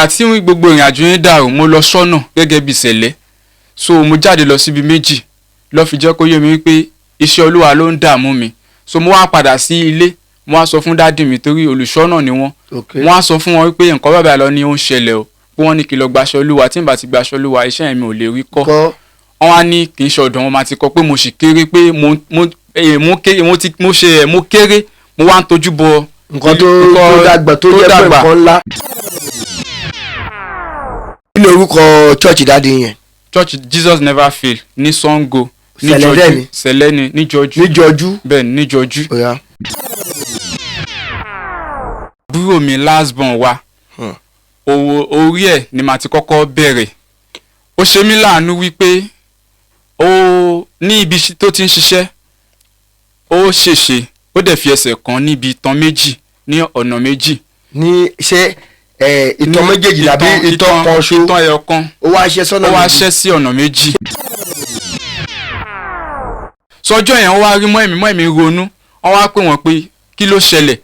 Ìgbà tí gbogbo ìrìn àjò yẹn dàrú, mo lọ sọ́nà gẹ́gẹ́ bí ìṣẹ̀lẹ̀. So mo jáde lọ síbi méjì lọ́ fi jẹ́ kó yé mi wípé iṣẹ́ Olúwa ló ń dààmú mi. So mo wá padà sí ilé, mo wá sọ fún daddy mi, torí olùṣọ́nà ni wọ́n. Wọ́n á sọ fún wọn wípé nǹkan bàbá lọ ni ó ń ṣẹlẹ̀ o, pé wọ́n ní kí n lọ gbaṣọ Olúwa, tí n bá ti gbaṣọ Olúwa, iṣẹ́ yẹn mi ò lè rí kọ́. Kọ́. Wọ́n wá ní kì í ṣe ọ̀dọ̀ wọn máa ti kọ́, pé mo sì kéré, pé mo mo eh, mo kéré, mo ti mo ṣe mo kéré, mo wá ń tojú bọ nǹkan tó dàgbà, tó jẹ́ pé dàgbà. Nǹkan ńlá. Kí ni orúkọ church daddy yẹn? Church Jesus Never Fail ní Sango ní Sẹ̀lẹ̀ Jọjú. dẹ̀ ni? Sẹ̀lẹ̀ ni, ní Jọjú. Níjọjú. Bẹ́ẹ̀ ni, ní Jọjú. Ọ̀yá. Àbúrò mi, last born wa, owó orí ẹ̀ ni màá ti kọ́kọ́ bẹ̀rẹ̀. Ó ṣe mí láàánú wípé ó ní ibi tó ti ń ṣiṣẹ́, ó ṣèṣe, ó dẹ̀ fi ẹsẹ̀ kan níbi itan méjì, ní ọ̀nà méjì. Ní ṣé ìtàn méjèèjì tàbí ìtàn kan ṣo? Itan ẹyọ kan. Ó wá ṣe sọ́nà Ó wá méjì. ṣẹ́ sí ọ̀nà méjì. Sọjọ́ yẹn, wọ́n wá rí mọ́ ẹ̀mí, mọ́ ẹ̀mí ronú, wọ́n wá pè wọ́n pé kí ló ṣẹlẹ̀.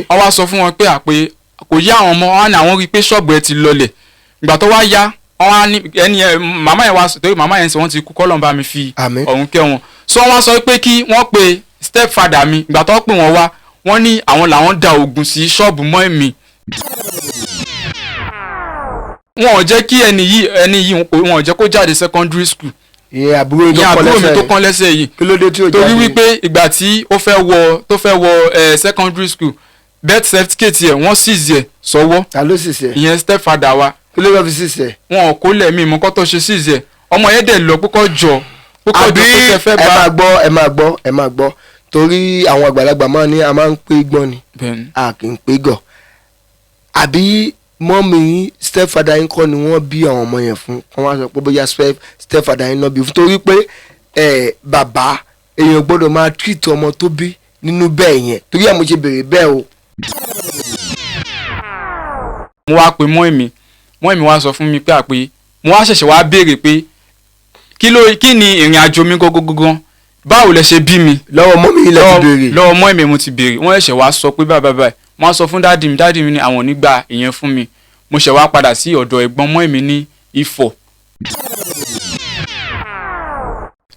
Wọ́n wá sọ fún wọn pé àpé kò yá àwọn ọmọ wọn ní àwọn rí i pé ṣọ́ọ̀bù ẹ ti lọlẹ̀. Ìgbà tó wá yá, wọ́n wá ní ẹni ẹ màmá yẹn wá sọ, torí màmá yẹn sọ wọ́n ti kú, kọ́lọ́n bá mi fi Àmín. ọ̀run kẹ́ wọn. So wọ́n wá sọ pé kí wọ́n pe step father mi. Ìgbà tó pè wọ́n wá, wọ́n ní àwọn làwọn da oògùn sí ṣọ́ọ̀bù mọ́ ẹ̀mí. Wọn ò jẹ́ kí ẹni yìí wọn ò jẹ́ kó jáde secondary school. Ìyẹn àbúrò yín Ìyẹn tó kọ́ àbúrò mi lẹ́sẹ̀ tó yẹn. kán lẹ́sẹ̀ yìí. Kí ló dé tí ò Torí jáde? wípé ìgbà tí ó fẹ́ wọ tó fẹ́ wọ secondary school, birth certificate ẹ̀, wọ́n seize ẹ̀ sọ́wọ́. Ta ló sì ṣe? Ìyẹn step father wa. Kí ló fẹ́ fi sì ṣe? Wọn ò kó lẹ̀mí mọ́ kó tó ṣe seize ẹ̀. Ọmọ yẹn dẹ̀ lọ pé kó jọ pé kó jọ Àbí pé tẹ fẹ́ ẹ bá. máa gbọ́, ẹ máa gbọ́, ẹ máa gbọ́, torí àwọn àgbàlagbà máa ní a máa ń pé gbọ́n ni, Bẹ́ẹ̀ni. a kì í pé gọ̀. Àbí mummy yín, stepfather yín kọ́ ni wọ́n bí àwọn ọmọ yẹn fún? Kọ́ wọ́n á sọ pé bóyá stepfather yín náà bí fún, torí pé bàbá èèyàn gbọ́dọ̀ máa treat ọmọ tó bí nínú bẹ́ẹ̀ yẹn. Torí ẹ̀ mo ṣe béèrè bẹ́ẹ̀ o. Mo wá pe mọ́ èmi, mọ́ èmi wá sọ fún mi pé àpé mo wá ṣẹ̀ṣẹ̀ wá béèrè pé kí ni ìrìn àjò mi gangan, báwo lẹ ṣe bí mi? Lọ́wọ́ mummy yín lẹ ti béèrè? Lọ́wọ́ mọ́ èmi mo ti béèrè. Wọ́n ṣẹ̀ṣẹ̀ wá sọ pé báyìí báyìí. Wọ́n á sọ fún daddy mi, daddy mi ní àwọn ò ní gba ìyẹn fún mi. Mo ṣẹ̀ wá padà sí ọ̀dọ̀ ẹ̀gbọ́n mọ́ èmi ní Ifọ̀.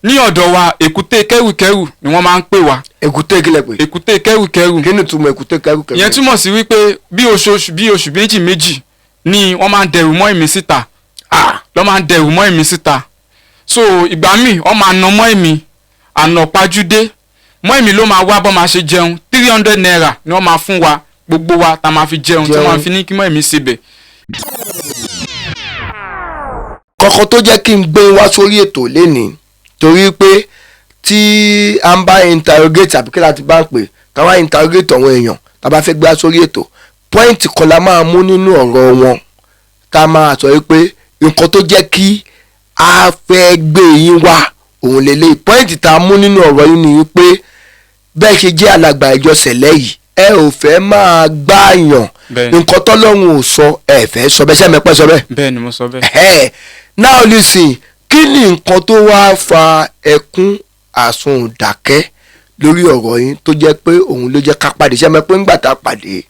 Ní ọ̀dọ̀ wa, èkúté kẹ́rùkẹ́rù ni wọ́n máa ń pè wá. Èkúté kílẹ̀ pé? Èkúté kẹ́rùkẹ́rù. Kí ni ìtumọ̀ èkúté kẹ́rùkẹ́rù? Ìyẹn túmọ̀ sí wípé bí oṣooṣù, bí oṣù méjì méjì ni wọ́n máa ń dẹrù mọ́ èmi síta, lọ́ máa ń dẹrù mọ́ èmi síta. So ìgbà míì, wọ́n máa nà mọ́ èmi àná pajúdé. Mọ́ èmi ló máa wá bọ́ máa ṣe jẹun. ₦300 ni wọ́n máa fún wa, gbogbo wa, tá máa fi jẹun, tí Jẹun. wọ́n fi ní kí mọ́ èmi sebẹ̀. Kọ́kọ́ tó jẹ́ kí n gbé wá sórí ètò lénìí, torí pé tí a ń bá interrogate, àbí kí láti bá ń pè ká wá interrogate àwọn èèyàn tá a bá fẹ́ gbé wá sórí ètò, point kan la máa mú nínú ọ̀rọ̀ wọn tá a máa sọ wípé nǹkan tó jẹ́ kí a fẹ́ gbé yín wá òun lélẹ̀. Point tá a mú nínú ọ̀rọ̀ yín ni wípé bẹ́ẹ̀ ṣe jẹ́ alàgbà ìjọ Sẹ̀lẹ̀ yìí, ẹ ò fẹ́ máa gbáàyàn Bẹ́ẹ̀ni. nǹkan tọ́lọ́run ò sọ, ẹ fẹ́ sọ bẹ́ẹ̀. Ṣé mẹ́pẹ́ sọ bẹ́ẹ̀? Bẹ́ẹ̀ ni, mo sọ bẹ́ẹ̀. Ẹ̀hẹ́. Now listen, kí ni nǹkan tó wá fa ẹkún àsundàkẹ́ lórí ọ̀rọ̀ yín tó jẹ́ pé òun ló jẹ́ ká pàdé? Ṣé mọ̀ pé ńgbà tá a pàdé,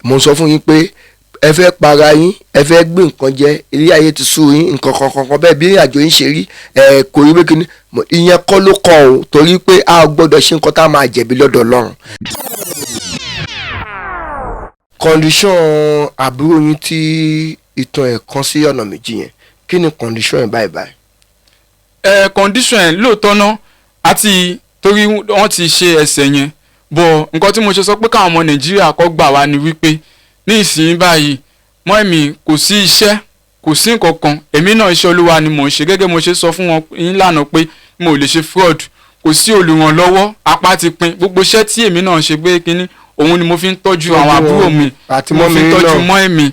mo sọ fún yín pé ẹ fẹ́ para yín, ẹ fẹ́ gbé nǹkan jẹ, ilé ayé ti sú yín, nǹkan kan kan kan bẹ́ẹ̀, bí ìrìnàjò yín ṣe rí ẹ kò rí pé kíní ìyẹn kọ́ ló kọ́ o, torí pé a gbọ́dọ̀ ṣe nǹkan tá a máa jẹ̀bi lọ́dọ̀ Ọlọ́run. Condition àbúrò yín tí ìtàn ẹ̀ kan sí ọ̀nà méjì yẹn, kí ni condition ẹ̀ báyìí báyìí? Ẹ condition ẹ lóòótọ́ ná, àti torí wọ́n ti ṣe ẹsẹ̀ yẹn bọ̀, nǹkan tí mo ṣe sọ pé káwọn ọmọ Nàìjíríà kọ́ gbà wá ni wípé ní ìsìn báyìí, mọ́ èmi kò sí iṣẹ́, kò sí nǹkan kan. Èmi náà, iṣẹ́ Olúwa ni mò ń ṣe, gẹ́gẹ́ mo ṣe sọ fún wọn yín lánàá pé mo ò lè ṣe fraud. Kò sí olùrànlọ́wọ́, apá ti pin. Gbogbo iṣẹ́ tí èmi náà ṣe pé kínní òun ni mo fi ń tọ́jú àwọn àbúrò mi, àti mo fi ń mummy tọ́jú náà. mọ́ èmi.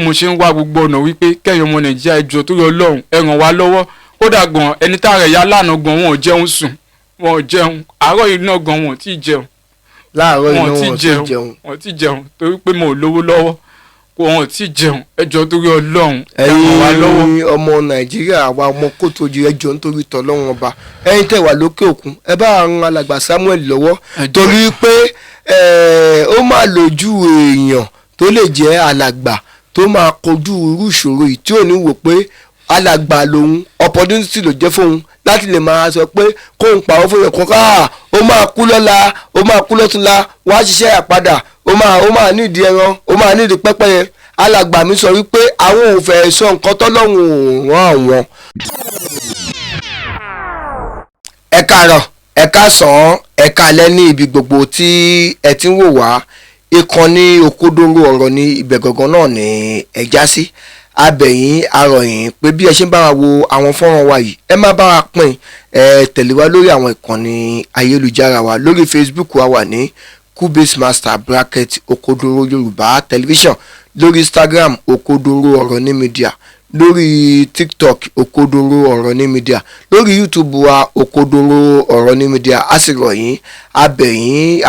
Mo ṣe ń wá gbogbo ọ̀nà wípé kẹ́yìn ọmọ Nàìjíríà, ẹ jọ̀ọ́, tó yọ Ọlọ́run, ẹ ràn wá lọ́wọ́. Kódà gan, ẹni tá rẹ̀ yá lánàá gan, wọn ò jẹun sùn, wọn ò jẹun àárọ̀ yìí náà gan, wọn ò tí ì jẹun. Láàárọ̀ Wọn iná ò tí wọn ì ò tí jẹun. jẹun. Wọn ò tí ì jẹun torí pé mo ò lówó lọ́wọ́. Kò wọn ò tí ì jẹun. Ẹ jọ̀ọ́, torí Ọlọ́run, ẹ ràn wá lọ́wọ́. Ẹ̀yin ọmọ Nàìjíríà, àwa ọmọ kóòtù ojú, ẹ jọ̀ọ́, nítorí tọlọ́run ọba, ẹ̀yin tẹ́ wà lókè òkun, ẹ bá ran alàgbà Samuel lọ́wọ́. Ẹ jọ̀ọ́. Torí pé ó máa lójú èèyàn tó lè jẹ́ alàgbà tó máa kojú irú ìṣòro yìí tí ò ní wò pé alàgbà lòun, opportunity ló jẹ́ fóun láti lè máa sọ pé kóun pàwọ́ fún ẹ̀kọ́ ká ó máa kú lọ́la, ó máa kú lọ́túnla, wàá ṣiṣẹ́ àpadà, ó máa nídìí ẹran, ó máa nídìí pẹ́pẹ́yẹ. Alàgbà mi sọ wípé àwọn ò fẹ́ sọ nǹkan tọ́lọ́run ò rán àwọn. Ẹ káàárọ̀, ẹ káàsán, ẹ káalẹ́ ní ibi gbogbo tí ẹ ti ń wò wá. Ìkànnì Òkodoro Ọ̀rọ̀ ní ibẹ̀ gangan náà ní ẹ já sí. Abẹ̀yìn arọ̀yìn pé bí ẹ ṣe ń bá wa wo àwọn fọ́nrán wa yìí, ẹ má bá wa pín, ẹ tẹ̀lé wa lórí àwọn ìkànnì ayélujára wa. Lórí Facebook wa wà ní Kubase Master bracket Òkodoro Yorùbá Television, lórí Instagram Òkodoro Ọ̀rọ̀ ní Media, lórí TikTok Òkodoro Ọ̀rọ̀ ní Media, lórí YouTube wa Òkodoro Ọ̀rọ̀ ní Media. A sì rọ̀ yín, abẹ̀yìn,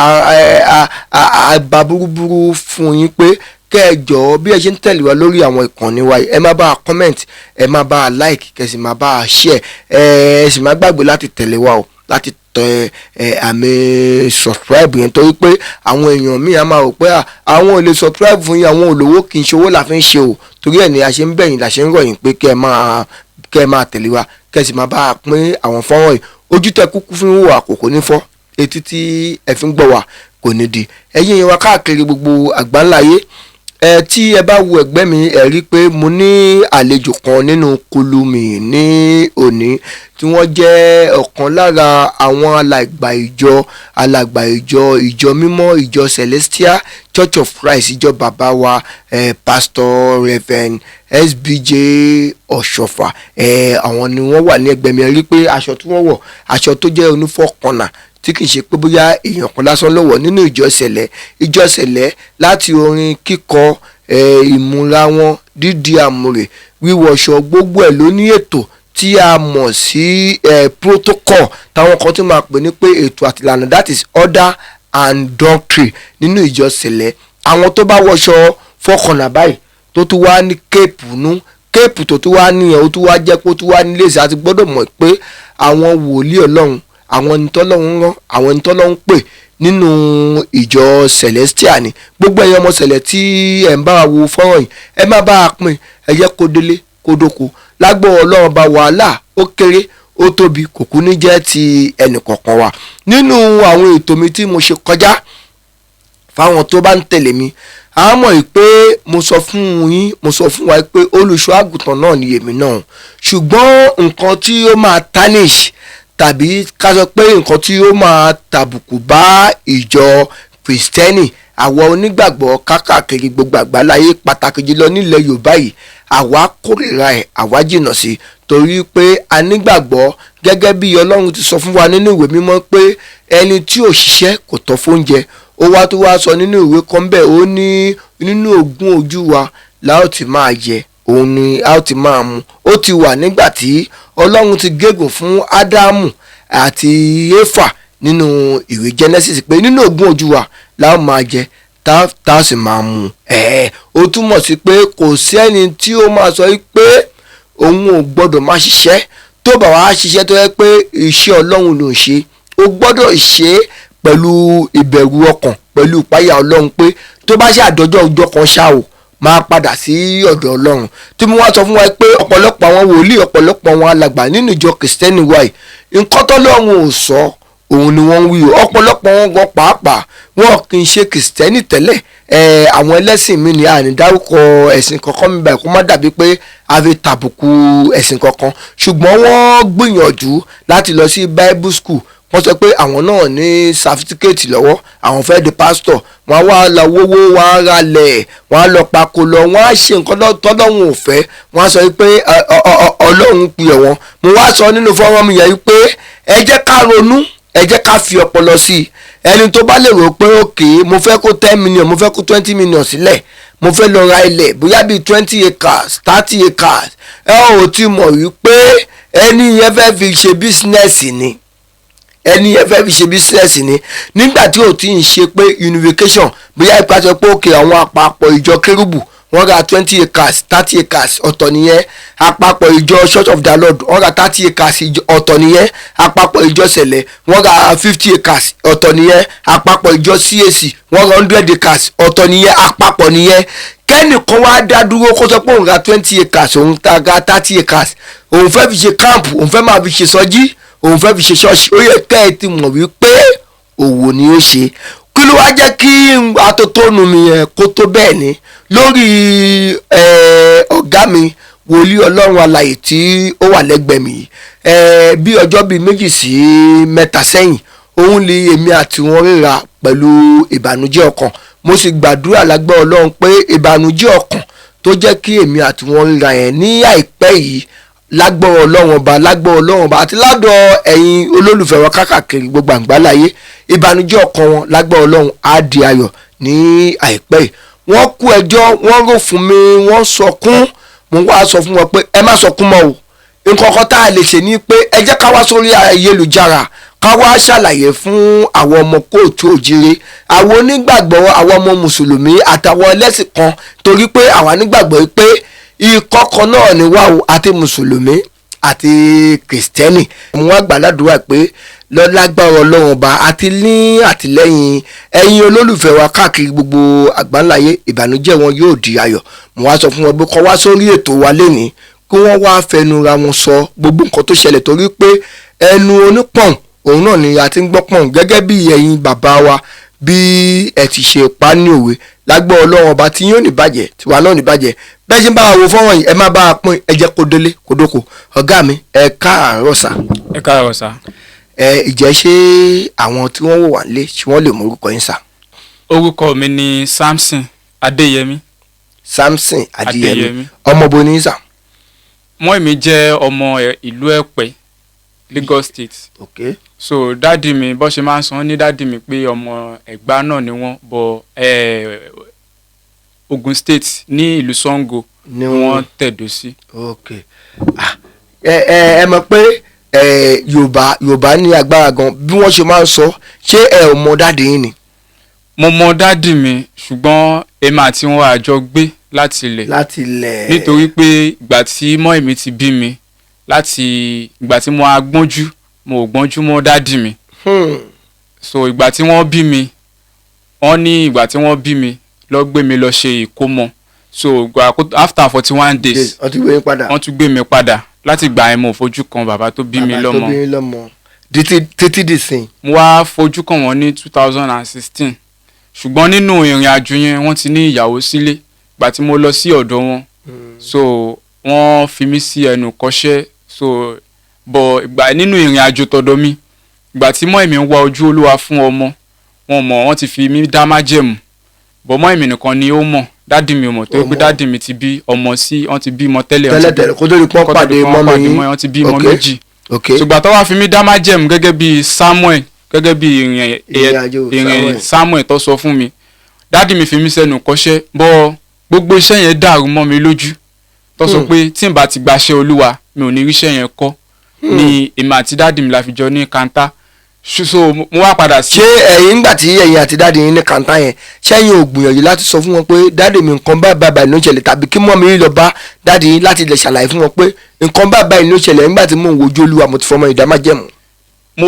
a bá búrúburú fún yín pé kẹ́ ẹ jọ̀ọ́, bí ẹ ṣe ń tẹ̀lé wa lórí àwọn ìkànnì wa yìí, ẹ má bá a comment, ẹ má bá a like, kẹ́ sì má bá a share. Ẹ sì má gbàgbé láti tẹ̀lé wa o, láti tẹ àmì subscribe yẹn, torí pé àwọn èèyàn míì á máa rò pé àwọn ò lè subscribe fún yín, àwọn olówó kì í ṣe owó la fi ń ṣe o. Torí ẹ̀ ni a ṣe ń bẹ̀yìn, la ṣe ń rọ̀ yín pé kẹ́ ẹ máa tẹ̀lé wa, kẹ́ ẹ sì máa bá a pín àwọn fọ́nrán yìí. Ojú tẹ kúkú fún wò àkókò ní fọ́, etí tí ẹ fi ń gbọ́ wa kò ní di. Ẹ̀yin yẹn wa káàkiri gbogbo àgbáńláyé, ẹ tí ẹ bá wo ẹ̀gbẹ́ mi, ẹ rí i pé mo ní àlejò kan nínú kulumi ní òní tí wọ́n jẹ́ ọ̀kan lára àwọn alàgbà ìjọ ìjọ mímọ́, ìjọ Celestial Church of Christ, ìjọ bàbá wa Pastor Reverend SBJ Ọ̀ṣọ́fà. Àwọn ni wọ́n wà ní ẹgbẹ́ mi. Ẹ rí i pé aṣọ tí wọ́n wọ̀, aṣọ tó jẹ́ onífọ̀kànnà tí kì í ṣe pé bóyá èèyàn kan lásán ló wọ̀ nínú ìjọ Sẹ̀lẹ̀. Ìjọ Sẹ̀lẹ̀, láti orin kíkọ, ìmúra wọn, dídi àmùrè, wíwọṣọ, gbogbo ẹ̀ ló ní ètò tí a mọ̀ sí protocol, táwọn kan tún máa pè ní pé ètò àtìlànà, that is order and doctrine nínú ìjọ Sẹ̀lẹ̀. Àwọn tó bá wọṣọ fọkànnà báyìí, tó tún wá ní cape nú, cape tó tún wá níyẹn, ó tún wá jẹ́ pé ó tún wá nílé ìsìn, àti gbọ́dọ̀ mọ̀ pé àwọn wòlíì Ọlọ́run, àwọn ẹni tọ́lọ́run rán, àwọn ẹni tọ́lọ́run pè nínú ìjọ Celestial ni. Gbogbo ẹ̀yin ọmọ Sẹ̀lẹ̀ tí ẹ̀ ń bá wa wo fọ́nrán yìí, ẹ má bá a pín, ẹ jẹ́ kó délé kó dóko. Lágbó Ọlọ́run bá, wàhálà ó kéré ó tóbi kò kú ní jẹ́ ti ẹnìkọ̀ọ̀kan wa. Nínú àwọn ètò mi tí mo ṣe kọjá, fáwọn tó bá ń tẹ̀lé mi, a mọ̀ yìí pé mo sọ fún yín, mo sọ fún wa pé olùṣọ́ àgùntàn náà ni èmi náà, ṣùgbọ́n nǹkan tí ó máa tarnish tàbí ká sọ pé nǹkan tí ó máa tàbùkù bá ìjọ Kìrìsìtẹ́nì, àwọn onígbàgbọ́ kákàkiri gbogbo àgbáláyé, pàtàkì jùlọ nílẹ̀ Yorùbá yìí, àwa kórìíra ẹ̀, àwa jìnnà sí i, torí pé a nígbàgbọ́ gẹ́gẹ́ bí Ọlọ́run ti sọ fún wa nínú ìwé mímọ́ pé ẹni tí ò ṣiṣẹ́ kò tọ́ fóúnjẹ. Ó wá tó wá sọ nínú ìwé kan bẹ́ẹ̀, ó ní nínú ogún ojú wa la ó ti máa jẹ, òun ni a ó ti máa mu. Ó ti wà nígbà tí Ọlọ́run ti gégùn fún Ádámù àti Éfà nínú ìwé Genesis pé nínú ogún ojú wa la ó máa jẹ, tá a sì máa mu. Ẹ̀ẹ́, ó túmọ̀ sí pé kò sẹ́ni tí ó máa sọ pé òun ò gbọ́dọ̀ máa ṣiṣẹ́. Tó bá wàá ṣiṣẹ́ tó yẹ pé iṣẹ́ Ọlọ́run ló ń ṣe, ó gbọ́dọ̀ ṣe é pẹ̀lú ìbẹ̀rù ọkàn, pẹ̀lú ìpáyà Ọlọ́run, pé tó bá ṣe àdọ́jọ́ ọjọ́ kan ṣá o, máa padà sí ọ̀dọ̀ Ọlọ́run. Tí mo wá sọ fún wa pé ọ̀pọ̀lọpọ̀ àwọn wòlíì, ọ̀pọ̀lọpọ̀ àwọn alàgbà nínú ìjọ Kìrìsìtẹ́nì wa yìí, nǹkan tọ́lọ́run ò sọ òun ni wọ́n ń wí o. Ọ̀pọ̀lọpọ̀ wọn gan pàápàá, wọn kì í ṣe Kìrìsìtẹ́nì tẹ́lẹ̀. Àwọn ẹlẹ́sìn mi ni, àní dárúkọ ẹ̀sìn kankan mi báyìí kó má dàbí pé a fi tàbùkù ẹ̀sìn kankan, ṣùgbọ́n wọ́n gbìyànjú láti lọ sí Bible school. Wọ́n sọ pé àwọn náà ní certificate lọ́wọ́, àwọn fẹ́ di pastor. Wọ́n á wá lọ wówó, wọ́n á ra lẹ̀, wọ́n á lọ pako lọ, wọ́n á ṣe nǹkan tọ́lọ́run ò fẹ́. Wọ́n á sọ pé Ọlọ́run pè wọ́n. Mo wá sọ nínú fọ́nrán mi yẹn pé ẹ jẹ́ ká ronú, ẹ jẹ́ ká fi ọpọlọ sí i. Ẹni tó bá lè rò pé òkè, mo fẹ́ kó 10 million, mo fẹ́ kó 20 million sílẹ̀, mo fẹ́ lọ ra ilẹ̀ bóyá bíi 20 acres, 30 acres, ẹ ò ti mọ̀ wípé ẹni yẹn fẹ́ fi ṣe business ni. Ẹni yẹn fẹ́ fi ṣe business ni, nígbà tí ò tí ń ṣe pé unification, bóyá ìpàṣẹ pé òkè àwọn àpapọ̀ ìjọ kérúbù. Wọ́n ra 20 acres, 30 acres, ọ̀tọ̀ nìyẹn. Àpapọ̀ ìjọ Church of the Lord, wọ́n ra 30 acres, ọ̀tọ̀ nìyẹn. Àpapọ̀ ìjọ Sẹ̀lẹ̀, wọ́n ra 50 acres, ọ̀tọ̀ nìyẹn. Àpapọ̀ ìjọ CAC, wọ́n ra 100 acres, ọ̀tọ̀ nìyẹn. Àpapọ̀ nìyẹn. Kẹ́nìkan wá dá dúró kó sọ pé òun ra 20 acres, òun ta ra 30 acres, òun fẹ́ fi ṣe camp, òun fẹ́ máa fi ṣe sọjí, òun fẹ́ fi ṣe ṣọ́ọ̀ṣì, ó yẹ kẹ́ ẹ ti mọ̀ wípé òwò ni ó ṣe. Kí ló wá jẹ́ kí atótónu mi yẹn kó tó bẹ́ẹ̀ ni lórí ọ̀gá mi, wòlíì Ọlọ́run alààyè tí ó wà lẹ́gbẹ̀ẹ́ mi yìí? Bí ọjọ́ bíi 2 sí 3 sẹ́yìn, òun lè èmi àti wọn ríra pẹ̀lú ìbànújẹ́ ọkàn. Mo sì gbàdúrà lágbára Ọlọ́run pé ìbànújẹ́ ọkàn tó jẹ́ kí èmi àti wọn ríra yẹn ní àìpẹ́ yìí, lágbára Ọlọ́run Ọba, lágbára Ọlọ́run Ọba àti ládọ̀ ẹ̀yin olólùfẹ́ wa káàkiri gbogbo àgbáláyé, ìbànújẹ́ ọkàn wọn, lágbára Ọlọ́run, á di ayọ̀ ní àìpẹ́ yìí. Wọ́n kú ẹjọ́, wọ́n rò fún mi, wọ́n sọkún. Mo wá sọ fún wọn pé ẹ má sọkún mọ́ o. Nǹkan kan tá a lè ṣe ni pé ẹ jẹ́ ká wá sórí ayélujára, ká wá ṣàlàyé fún àwọn ọmọ kóòtù òjire, àwọn onígbàgbọ́, àwọn ọmọ mùsùlùmí àtàwọn ẹlẹ́sìn kan, torí pé àwa nígbàgbọ́ pé ikọ̀ kan náà ni wá o, àti mùsùlùmí àti kìrìsìtẹ́nì. Mo wá gbàdúrà pé lọ́lágbára Ọlọ́run Ọba àti ní àtìlẹ́yìn ẹ̀yin olólùfẹ́ wa káàkiri gbogbo àgbáńláyé, ìbànújẹ́ wọn yóò di ayọ̀. Mo wá sọ fún wọn pé kó wá sórí ètò wa lénìí, kí wọ́n wá fẹnu ra wọn sọ gbogbo nǹkan tó ṣẹlẹ̀, torí pé ẹnu onípọ̀n òun náà ni a ti ń gbọ́ pọ̀n. Gẹ́gẹ́ bí ẹ̀yin bàbá wa bí ẹ ti ṣe pa ní òwe, lágbọ́ Ọlọ́run Ọba tí yóò ní bàjẹ́, tiwa náà ní bàjẹ́. Bẹ́ẹ̀ ṣe ń bá wa wo fọ́nrán yìí, ẹ má bá a pín, ẹ jẹ́ kó délé kó dóko. Ọ̀gá mi, ẹ káàárọ̀ sà. Ẹ káàárọ̀ sà. Ẹ ìjẹ́ ṣé àwọn tí wọ́n wò wá nílé, ṣé wọ́n lè mọ orúkọ yín sà? Orúkọ mi ni Samson Adéyẹmí. Samson Adéyẹmí. Adéyẹmí. Ọmọ bo ní sà? Mọ́ èmi jẹ́ ọmọ ìlú Ẹ̀pẹ́, Lagos State. So daddy mi, bó ṣe máa ń sọ ní daddy mi pé ọmọ Ẹ̀gbá náà ni wọ́n, bọ̀ Ogun State ní ìlú Sango ni ni wọ́n tẹ̀dó sí. Ok. Ah, ẹ ẹ ẹ mọ̀ pé ẹ Yorùbá ní agbára gan bí wọ́n ṣe máa ń sọ. Ṣé ẹ ò mọ daddy yín ni? Mo mọ daddy mi, ṣùgbọ́n èmi àti wọn àjọ gbé láti ilẹ̀. Láti ilẹ̀. Nítorí pé ìgbà tí mọ́ èmi ti bí mi, láti ìgbà tí mo á gbọ́njú, mo ò gbọ́njú mọ́ daddy mi. So ìgbà tí wọ́n bí mi, wọ́n ní ìgbà tí wọ́n bí mi lọ gbé mi lọ ṣe ìkómọ. So after 41 days, wọ́n ti gbé yín padà. Wọ́n tún gbé mi padà. Láti ìgbà yẹn, mo ò fojú kan bàbá tó bí mi Bàbá tó lọ́mọ. bí yín lọ́mọ títí dìsìn. Mo wá fojú kàn wọ́n ní 2016, ṣùgbọ́n nínú ìrìn àjò yẹn, wọ́n ti ní ìyàwó sílé. Ìgbà tí mo lọ sí ọ̀dọ̀ wọn, so wọ́n fi mí sí ẹnu kọ́ṣẹ́. So bọ̀ ìgbà nínú ìrìn àjò tọ̀dọ̀ mi, ìgbà tí mọ́ èmi ń wá ojú Olúwa fún ọmọ, wọn mọ̀, wọ́n ti fi mí dá májẹ̀mú, bọ̀ mọ́ èmi nìkan ni ó mọ̀, daddy mi ò mọ̀, torí pé Ó mọ̀. daddy mi ti bí ọmọ sí, wọ́n ti bímọ tẹ́lẹ̀, wọ́n ti bí- Tẹ́lẹ̀tẹ́lẹ̀ kó tó di pọ́n kó tó di pàdé pọ́n mọ́mí pàdé yín. mọ́, wọ́n ti bímọ méjì. Ṣùgbọ́n tó wá fi mí dá májẹ̀mú gẹ́gẹ́ bí Samuel, gẹ́gẹ́ bí ìrìn Ìrìn àjò ìrìn Samuel. Samuel tó sọ fún mi, daddy mi fi mí sẹ́nu kọ́ṣẹ́, bọ́ gbogbo iṣẹ́ yẹn dàrú mọ́ mi lójú, tó sọ pé tí n bá ti gbaṣẹ́ Olúwa, mi ò ní ríṣẹ́ yẹn kọ́. Ni èmi àti daddy mi la fi jọ ní kanta. So mo wá padà sí. Ṣé ẹ̀yin, ńgbà tí ẹ̀yin àti daddy yín ní kàńtà yẹn, ṣẹ́yìn ò gbìyànjú láti sọ fún wọn pé daddy mi, nǹkan báyìí báyìí báyìí ló ń ṣẹlẹ̀, tàbí kí mummy yín lọ bá daddy yín láti lè ṣàlàyé fún wọn pé nǹkan báyìí báyìí ló ń ṣẹlẹ̀ nígbà tí mò ń wojú Olúwa, mo ti fọmọ ìdámájẹ̀mú? Mo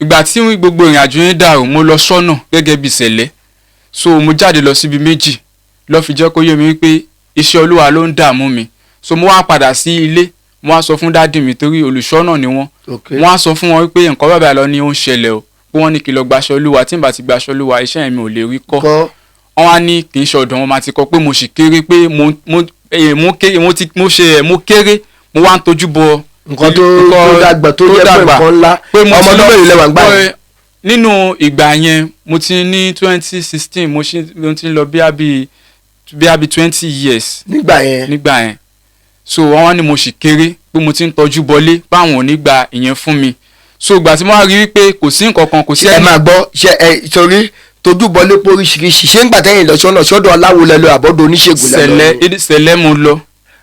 ìgbà tí gbogbo ìrìn àjò yẹn dàrú, mo lọ sọ́nà gẹ́gẹ́ bí ìṣẹ̀lẹ̀. So mo jáde lọ síbi méjì lọ fi jẹ́ kó yé mi wípé iṣẹ́ Olúwa ló ń dààmú mi. So mo wá padà sí ilé, mo wá sọ fún daddy mi, torí olùṣọ́nà ni wọ́n. Wọ́n á sọ fún wọn wípé nǹkan bàbá lọ ni ó ń ṣẹlẹ̀ o, pé wọ́n ní kí n lọ gbaṣẹ́ Olúwa, tí n bá ti gbaṣẹ́ Olúwa, iṣẹ́ yẹn mi ò lè rí kọ́. Kọ́. Wọ́n wá ní kì í ṣe ọ̀dọ̀ wọn máa ti kọ́, pé mo sì kéré, pé mo mo eh, mo kéré, mo ti mo ṣe mo kéré, mo wá ń tojú bọ nǹkan tó dàgbà, tó jẹ́ pé nǹkan ńlá. Pé mo Ọmọ ti ọdún lọ- mélòó lẹ wà ń gbà yẹn? pé nínú ìgbà yẹn, mo ti ní 2016, mo ti ń lọ bí i 20 years. Nígbà yẹn. Nígbà yẹn. So wọ́n wá ní mo sì kéré, pé mo ti ń tọ́jú bọlé, báwọn ò ní gba ìyẹn fún mi. So ìgbà tí mo wá rí wípé kò sí nǹkan kan, kò sí Ẹ ẹni. máa gbọ́, ṣe ẹ torí tójú bọlé pé oríṣiríṣi, ṣé ńgbà tẹ́yìn lọ sọ́nà sọ́dọ̀ aláwo lẹ lọ, àbọ̀dọ̀ oníṣègùn lẹ lọ? Sẹ̀lẹ̀, Sẹ̀lẹ̀ mo lọ.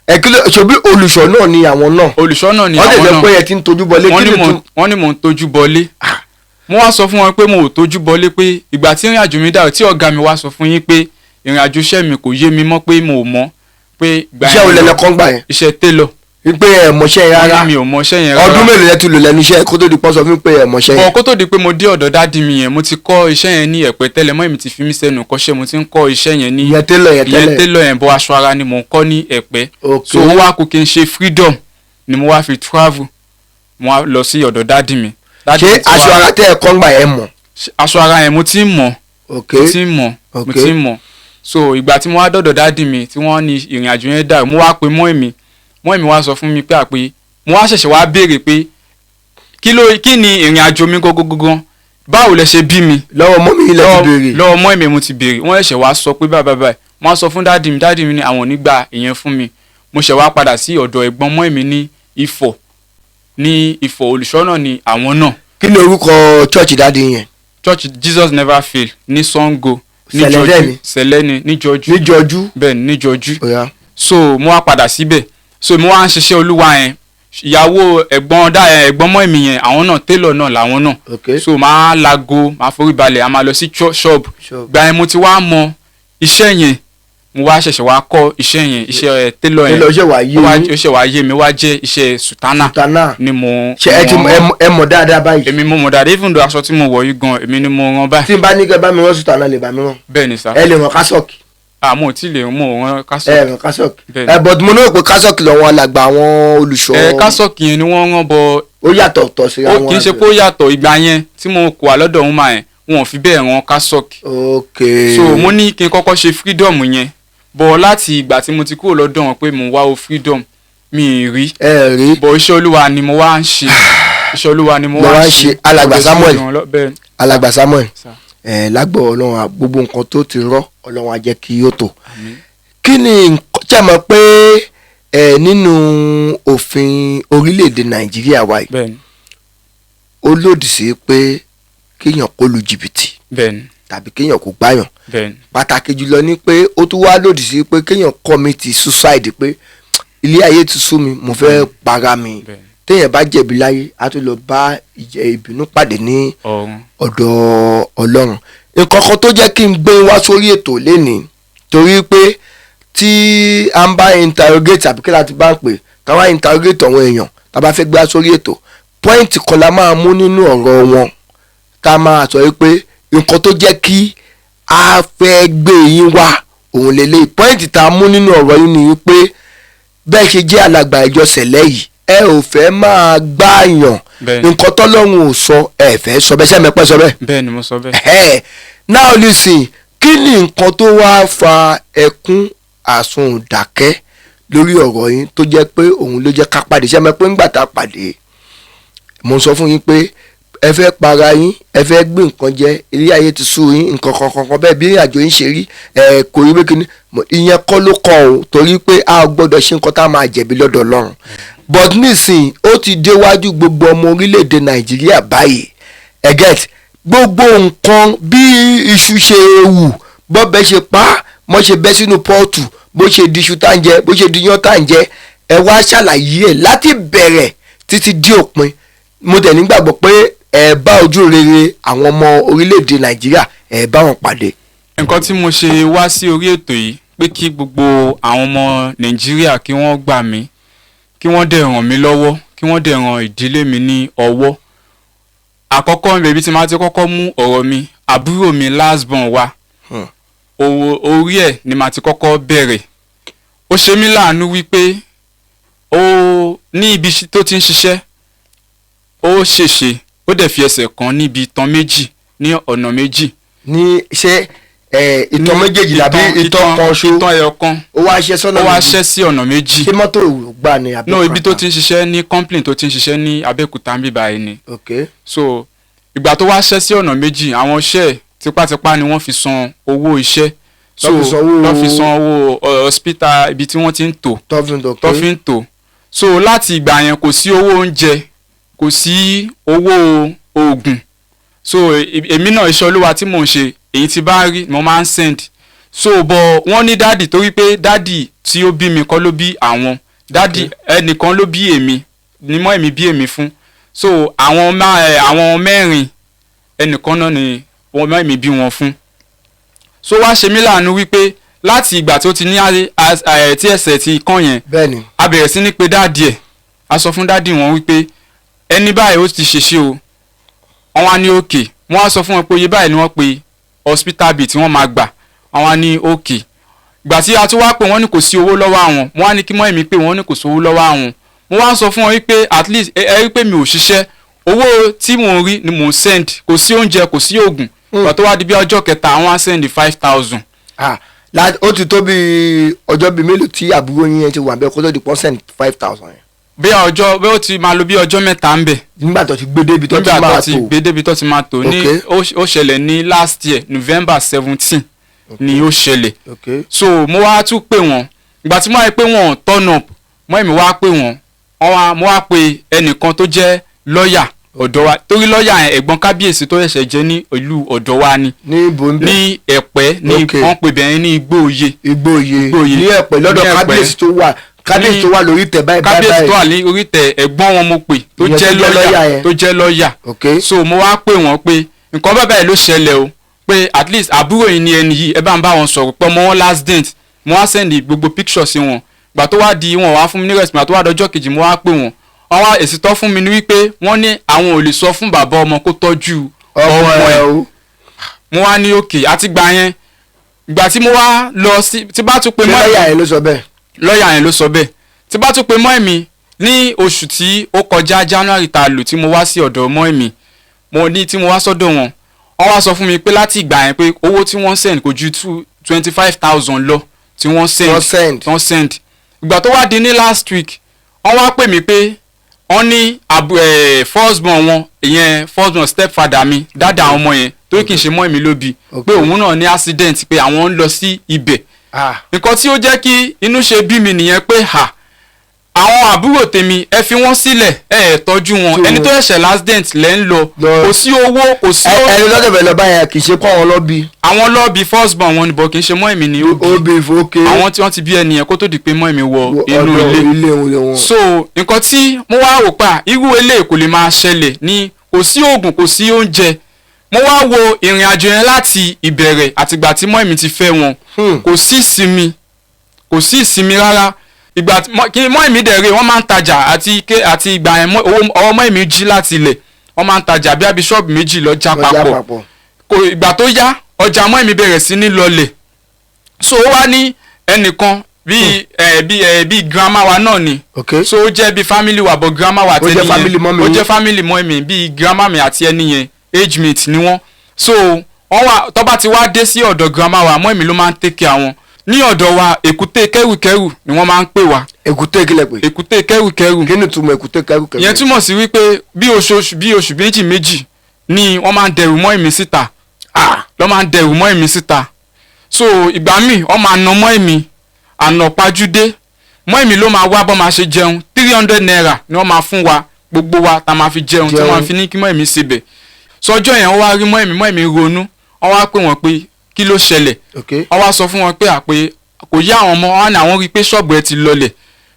Ẹ kí ló ṣòbí, olùṣọ́ náà ni àwọn náà? Olùṣọ́ náà ni Wọ́n lè àwọn sọ náà. pé ẹ ti ń tójú bọlé. Wọ́n Kí ní ni mò tún? Wọ́n ní mò ń tójú bọlé. Mo wá sọ fún wọn pé mo ò tójú bọlé, pé ìgbà tí ìrìn àjò mi dàrú, tí ọ̀gá mi wá sọ fún yín pé Ìrìn àjò iṣẹ́ mi kò yé mi mọ́, pé mo ò mọ̀ pé ìgbà Iṣẹ́ wo yẹn lẹ kọ́ gbà yẹn? Iṣẹ́ tailor. Wípé ẹ mọṣẹ́ yẹn rárá? Mi ò mọ iṣẹ́ yẹn rárá. Ọdún mélòó lẹ ti lò lẹ́nu iṣẹ́ kó tó di pọ́ sọ fún pé ẹ mọṣẹ́ Bọ̀ yẹn? kó tó di pé mo dé ọ̀dọ̀ daddy mi yẹn, mo ti kọ́ iṣẹ́ yẹn ní Ẹ̀pẹ́ tẹ́lẹ̀ mọ́. Èmi ti fi mí sẹ́nu kọ́ṣẹ́, mo ti ń kọ́ iṣẹ́ yẹn ní Ìyẹn tailor yẹn ìyẹn tẹ́lẹ̀? Tailor yẹn, bọ́ aṣọ ara ni mò ń kọ́ ní Ẹ̀pẹ́. So ó wá kú kí n ṣe freedom ni mo wá fi travel, mo wá lọ sí ọ̀dọ̀ daddy mi. Daddy Ṣé mi ti wá- aṣọ ara tẹ́ ẹ kọ́ gbà yẹn mọ̀? Aṣọ ara yẹn, mo ti ń mọ̀. Mo ti ń mọ̀, mo ti ń mọ̀. So ìgbà tí mo wá dọ̀dọ̀ daddy mi tí wọ́n ní ìrìn àjò yẹn dà, mo wá pe mọ́ èmi wá sọ fún mi pé àpé mo wá ṣẹ̀ṣẹ̀ wá béèrè pé kí ni ìrìn àjò mi gangan, báwo lẹ ṣe bí mi? Lọ́wọ́ mummy ilẹ̀ ti béèrè? Lọ́wọ́ mọ́ èmi mo ti béèrè. Wọ́n ṣẹ̀ṣẹ̀ wá sọ pé báyìí báyìí. Wọ́n á sọ fún daddy mi, daddy mi ní àwọn ò ní gba ìyẹn fún mi. Mo ṣẹ̀ wá padà sí ọ̀dọ̀ ẹ̀gbọ́n mọ́ èmi ní Ifọ̀, ní Ifọ̀. Olùṣọ́nà ni àwọn náà. Kí ni orúkọ church daddy yẹn? Church Jesus Never Fail ní Sango ní Sẹ̀lẹ̀ Jọjú. dẹ̀ ni? Sẹ̀lẹ̀ ni, ní Jọjú. Ní Jọjú? Bẹ́ẹ̀ ni, ní Jọjú. Oya. So mo wá padà síbẹ̀, so mo wá ń ṣiṣẹ́ Olúwa yẹn. Ìyàwó ẹ̀gbọ́n dá ẹ̀gbọ́n mọ́ èmi yẹn, àwọn náà tailor náà làwọn náà. So máa lago, máa forí balẹ̀, a máa lọ sí shop. Shop. Gba yẹn mo ti wá mọ iṣẹ́ yẹn, mo wá ṣẹ̀ṣẹ̀ wá kọ́ iṣẹ́ yẹn, iṣẹ́ tailor yẹn. Tailor ṣe wà yé yín? Ó ṣẹ̀ wá yé mi, wá jẹ́ iṣẹ́ sùtánà Tánà ni mo Ṣe ẹ ti mo ẹ mọ̀ dáadáa báyìí? Èmi mo mọ̀ dáadáa. Even though aṣọ tí mo wọ̀ yìí gan, èmi ni mo rán báyìí. Tí n bá ní kẹ́ bá mi rán sùtánà, lè bá mi rán? Bẹ́ẹ̀ ni sir. Ẹ lè rán cassock? Àmọ́ ò tí lè mú rán cassock. Ẹ rán cassock? Bẹ́ẹ̀. Ẹ, but mo náà pé cassock lọ́wọ́ alàgbà àwọn olùṣọ́. Ẹ, cassock yẹn ni wọ́n rán bọ. Ó yàtọ̀ tọ̀ sí Ó àwọn. kì í ṣe pé ó yàtọ̀. Ìgbà yẹn tí mo kó wà lọ́dọ̀ òun máa yẹn, wọn ò fi bẹ́ẹ̀ rán cassock. So mo ní kí n kọ́kọ́ ṣe freedom yẹn bọ̀. Láti ìgbà tí mo ti kúrò lọ́dọ̀ wọn pé mo ń wá o freedom, mi ì rí. Ẹ rí. Bọ̀ iṣẹ́ Olúwa ni mo wá ń ṣe, iṣẹ́ Olúwa ni mo Lọ wá wá ń ń ṣe. ṣe. Alàgbà Mo dẹ̀ sí Samuel. bẹ́ẹ̀. Alàgbà Samuel. Sir. Ẹ lágbọ́ Ọlọ́run gbogbo nǹkan tó ti rọ́, Ọlọ́run á jẹ́ kí ó tò. Àmín. Kí ni nǹkan tí a mọ̀ pé ẹ nínú òfin orílẹ̀-èdè Nàìjíríà wa yìí, Bẹ́ẹ̀ni. ó lòdì sí pé kéèyàn kó lu jìbìtì tàbí kéèyàn kó gbáyàn? Bẹ́ẹ̀ni. Pàtàkì jùlọ ni pé ó tún wá lòdì sí pé kéèyàn commit suicide, pé ilé ayé ti sú mi, mo fẹ́ para mi. Téèyàn bá jẹ̀bi láyé, á tún lọ bá ìjẹ ìbínú pàdé ní Ọ̀run. ọ̀dọ̀ Ọlọ́run. Nǹkan kan tó jẹ́ kí n gbé wá sórí ètò lénìí, torí pé tí a ń bá interrogate àbí kí láti bá ń pè ká wá interrogate àwọn èèyàn tá a bá fẹ́ gbé wá sórí ètò, point kan la máa mú nínú ọ̀rọ̀ wọn tá a máa sọ wípé nǹkan tó jẹ́ kí a fẹ́ gbé yín wá òun lélẹ̀. Point tá a mú nínú ọ̀rọ̀ yín ni wípé bẹ́ẹ̀ ṣe jẹ́ alàgbà ìjọ Sẹ̀lẹ̀ yìí, ẹ ò fẹ́ máa gbáàyàn. Nǹkan tọ́lọ́run ò sọ, ẹ fẹ́ sọ bẹ́ẹ̀. Sẹ́mi pẹ́ sọ bẹ́ẹ̀? Bẹ́ẹ̀ni, mo sọ bẹ́ẹ̀. Ẹ̀hẹ́. Now listen, kí ni nǹkan tó wá fa ẹkún àsundàkẹ́ lórí ọ̀rọ̀ yín tó jẹ́ pé òun ló jẹ́ ká pàdé? Sẹ́mi pé ńgbà tá a pàdé, mo sọ fún yín pé ẹ fẹ́ para yín, ẹ fẹ́ gbé nǹkan jẹ, ilé ayé ti sú yín, nǹkan kan kan kan bẹ́ẹ̀, bí ìrìnàjò yín ṣe rí ẹ kò rí pé kíní ìyẹn kọ́ ló kọ́ o, torí pé a gbọ́dọ̀ ṣe nǹkan tá a máa jẹ̀bi lọ́dọ̀ Ọlọ́run. But nísìnyí, ó ti déwájú gbogbo ọmọ orílẹ̀-èdè Nàìjíríà báyìí. Ẹ get gbogbo nǹkan bí iṣu ṣe wù, bọ́bẹ̀ ṣe pa á, mọ́ ṣe bẹ́ sínú pot, bó ṣe di iṣu tá ń jẹ, bó ṣe di iyán tá ń jẹ. Ẹ wá ṣàlàyé ẹ̀ láti bẹ̀rẹ̀ títí dé òpin. Mo dẹ̀ nígbàgbọ́ pé ẹ bá ojú rere àwọn ọmọ orílẹ̀-èdè Nàìjíríà, ẹ bá wọn pàdé. Nǹkan tí mo ṣe wá sí orí ètò yìí pé kí gbogbo àwọn ọmọ Nàìjíríà kí wọ́n gbà mí, kí wọ́n dẹ̀ ràn mí lọ́wọ́, kí wọ́n dẹ̀ ràn ìdílé mi ní ọwọ́. Àkọ́kọ́ bèbí tí máa ti kọ́kọ́ mú ọ̀rọ̀ mi, àbúrò mi last born wa, owó orí ẹ̀ ni màá ti kọ́kọ́ bẹ̀rẹ̀. Ó ṣe mí láàánú wípé ó ní ibi tó ti ń ṣiṣẹ́, ó ṣèṣe, ó dẹ̀ fi ẹsẹ̀ kan níbi itan méjì ní ọ̀nà méjì. Ní ṣé ẹ ìtàn méjèèjì tàbí ìtàn kan ṣo? Ìtàn ẹyọ kan. Ó wá ṣe sọ́nà Ó wá méjì. ṣẹ́ sí ọ̀nà méjì. Ṣé mọ́tò gbà ní àbí? No, ibi tó ti ń ṣiṣẹ́ ní company tó ti ń ṣiṣẹ́ ní Abẹ́òkúta ń bíbá ẹni. So ìgbà tó wá ṣẹ́ sí ọ̀nà méjì, àwọn iṣẹ́ ẹ̀, tipátipá ni wọ́n fi san owó iṣẹ́. So Tó fi sanwó- tó fi san owó hospital ibi tí wọ́n ti ń tò. Tọ́fin tó Tó fi ń tò. So láti ìgbà yẹn, kò sí owó oúnjẹ, kò sí owó oògùn. So èmi náà, iṣẹ́ Olúwa tí mò ń ṣe, èyí tí bá rí mo máa ń send. So bọ̀ wọ́n ní daddy, torí pé daddy tí ó bí mi kọ́ ló bí àwọn daddy, ẹnìkan ló bí èmi ni mọ́ èmi bí èmi fún. So àwọn mẹ́rin, ẹnìkan náà ni wọ́n mọ́ èmi bí wọn fún. So wá ṣe mí láàánú wípé láti ìgbà tó ti ní tí ẹsẹ̀ ti kán yẹn, Bẹ́ẹ̀ni. a bẹ̀rẹ̀ sí ní pé daddy ẹ̀. A sọ fún daddy wọn wípé ẹni báyìí ó ti ṣèṣe o. Wọ́n wá ní okay. Wọ́n á sọ fún wọn pé iye báyìí ni wọ́n pe hospital bill tí wọ́n máa gbà. Wọ́n wá ní okay. Ìgbà tí a tún wá pé, wọ́n ní kò sí owó lọ́wọ́ àwọn. Wọ́n á ní kí mọ́ èmi pé wọ́n ní kò sí owó lọ́wọ́ àwọn. Mo wá ń sọ fún wọn wípé at least ẹ rí pé mi ò ṣiṣẹ́, owó tí mò ń rí ni mò ń send, kò sí oúnjẹ, kò sí oògùn. Ìgbà tó wá di bí ọjọ́ kẹta, àwọn á send 5,000. Ah, ó ti tó bí ọjọ́ bíi mélòó tí àbúrò yín yẹn ti wà bẹ́ẹ̀ kó tó di pọ́sẹ̀ǹt 5,000 yẹn? Bí ọjọ́ bí ó ti máa lò bí ọjọ́ 3 ń bẹ̀. Nígbà tó ti gbé débi tó ti Nígbà máa tó ti tó. gbé débi tó ti máa tò ní. Ó ṣẹlẹ̀ ní last year November 17 ni ó ṣẹlẹ̀. So mo wá tún pè wọ́n. Ìgbà tí mo wá rí pé wọ́n turn up mọ́, èmi wá pè wọ́n. Wọ́n wá, mo wá pe ẹnìkan tó jẹ́ lọ́ọ̀yà ọ̀dọ̀ wa, torí lọ́ọ̀yà yẹn, ẹ̀gbọ́n kábíyèsí tó ṣẹ̀ṣẹ̀ jẹ́ ní ìlú ọ̀dọ̀ wa ni. Ní ibo ń bẹ̀? Ní Ẹ̀pẹ́ ní. Wọ́n pè bẹ̀rẹ̀ ní Igbóoyè. Igbóoyè. Igbóoyè. Ní Ẹ̀pẹ́ lọ́dọ̀ Ní Ẹ̀pẹ́. kábíyèsí tó wà, kábíyèsí tó wà lórí tẹ̀ báyìí báyìí? Kábíyèsí tó Báyìí. wà ní orí tẹ̀, ẹ̀gbọ́n wọn mo pè tó Ìyẹn jẹ́ tó jẹ́ lọ́ọ̀yà. lọ́ọ̀yà yẹn. Tó jẹ́ lọ́ọ̀yà. So mo wá pè wọ́n pé nǹkan bẹ́ẹ̀ báyìí ló ṣẹlẹ̀ o, pé at least àbúrò yìí ni ẹni yìí, ẹ bá ń bá wọn sọ̀rọ̀ pé ọmọ wọn last date. Mo wá send gbogbo picture sí wọn. Gbà tó wá di, wọn wá fún mi ní response. Gbà tó wá dọjọ́ kejì, mo wá pè wọ́n. Wọ́n wá, èsì tó fún mi ní wípé wọ́n ní àwọn ò lè sọ fún bàbá ọmọ kó tọ́jú ọmọ ọmọ ẹ ẹ̀. o. Mo wá ní okay. Àti gbà yẹn, ìgbà tí mo wá lọ sí, tí bá tún pe Ṣé mọ́ lọ́ọ̀yà yẹn ló sọ bẹ́ẹ̀? Lọ́ọ̀yà yẹn ló sọ bẹ́ẹ̀. Tí bá tún pe mọ́ èmi ní oṣù tí ó kọjá, January tá a lò, tí mo wá sí ọ̀dọ̀ mọ́ èmi, mo ní tí mo wá sọ́dọ̀ wọn, wọ́n wá sọ fún mi pé láti ìgbà yẹn pé owó tí wọ́n send kò ju 25,000 lọ tí wọ́n send. Wọ́n send. Wọ́n send. Ìgbà tó wá di ní last week, wọ́n wá pè mí pé wọ́n ní first born wọn, ìyẹn first born step father mi, dáadáa àwọn ọmọ yẹn, torí kì í ṣe mọ́ èmi ló bí, pé òun náà ní accident, pé àwọn ń lọ sí ibẹ̀. Nǹkan tí ó jẹ́ kí inú ṣe bí mi nìyẹn pé ha, àwọn àbúrò tèmi, ẹ fi wọ́n sílẹ̀, ẹ ẹ̀ tọ́jú wọn. So- Ẹni tó ṣẹ̀ṣẹ̀ l'accident lẹ́ ń lọ. Kò sí owó, kò sí owó. Ẹni lọ́dọ̀ bẹ̀ lọ báyẹn, kì í ṣe kọ́ àwọn lọ́bí? Àwọn lọ́ọ̀bì first born wọn ni, bọ̀ kì í ṣe mọ́ èmi ni ó bí. Ó bí, ok. Àwọn tí wọ́n ti bí ẹni yẹn kó tó di pé mọ́ èmi wọ inú ọ̀dọ̀ ilé. Ilé wọn. So nǹkan tí mo wá rò pa, irú eléyìí kò lè máa ṣẹlẹ̀ ní, kò sí oògùn, kò sí oúnjẹ. Mo wá wo ìrìn àjò yẹn láti ìbẹ̀rẹ̀ àtìgbà tí mọ́ èmi ti fẹ́ wọn. Kò sí ìsinmi, kò sí ìsinmi rárá. Ìgbà tí kí mọ́ èmi dẹ̀ rè, wọ́n máa ń tajà àti ké àti ìgbà yẹn owó ọwọ́ mọ́ èmi jí láti ilẹ̀. Wọ́n máa ń tajà bí àbí ṣọ́ọ̀bù méjì lọ́jà Lọ́jà papọ̀. Papọ̀. Kò ìgbà tó yá, ọjà mọ́ èmi bẹ̀rẹ̀ sí ní lọlẹ̀. So ó wá ní ẹnìkan bíi ẹ bíi ẹ bíi grandma wa náà ni. So ó jẹ́ bíi family wa, but grandma wa àti Ó jẹ́ ẹni yẹn family mummy ó yín. jẹ́ family mọ́ mi, bíi grandma mi àti ẹni yẹn, age mate ni wọ́n. So wọ́n wá, tó bá ti wá dé sí ọ̀dọ̀ grandma wa, mọ́ mi ló máa ń take care wọn. Ní ọ̀dọ̀ wa, èkúté kẹ́rùkẹ́rù ni wọ́n máa ń pè wá. Èkúté kílẹ̀ pé? Èkúté kẹ́rùkẹ́rù. Kí ni ìtumọ̀ èkúté kẹrùkẹrù? Ìyẹn túmọ̀ sí wípé bí oṣooṣù, bí oṣù méjì méjì ni wọ́n máa ń dẹrù mọ́ èmi síta, lọ́ máa ń dẹrù mọ́ èmi síta. So ìgbà míì, wọ́n máa nà mọ́ èmi àná pajúdé. Mọ́ èmi ló máa wá bọ́ máa ṣe jẹun. ₦300 ni wọ́n máa fún wa, gbogbo wa, tá máa fi jẹun, tí Jẹun. wọ́n fi ní kí mọ́ èmi sebẹ̀. Sọjọ́ yẹn, wọ́n wá rí mọ́ èmi, mọ́ èmi ronú. Wọ́n wá pè wọ́n pé kí ló ṣẹlẹ̀. Wọ́n wá sọ fún wọn pé àpè kò yá àwọn ọmọ wọn ní àwọn rí i pé ṣọ́ọ̀bù ẹ ti lọlẹ̀.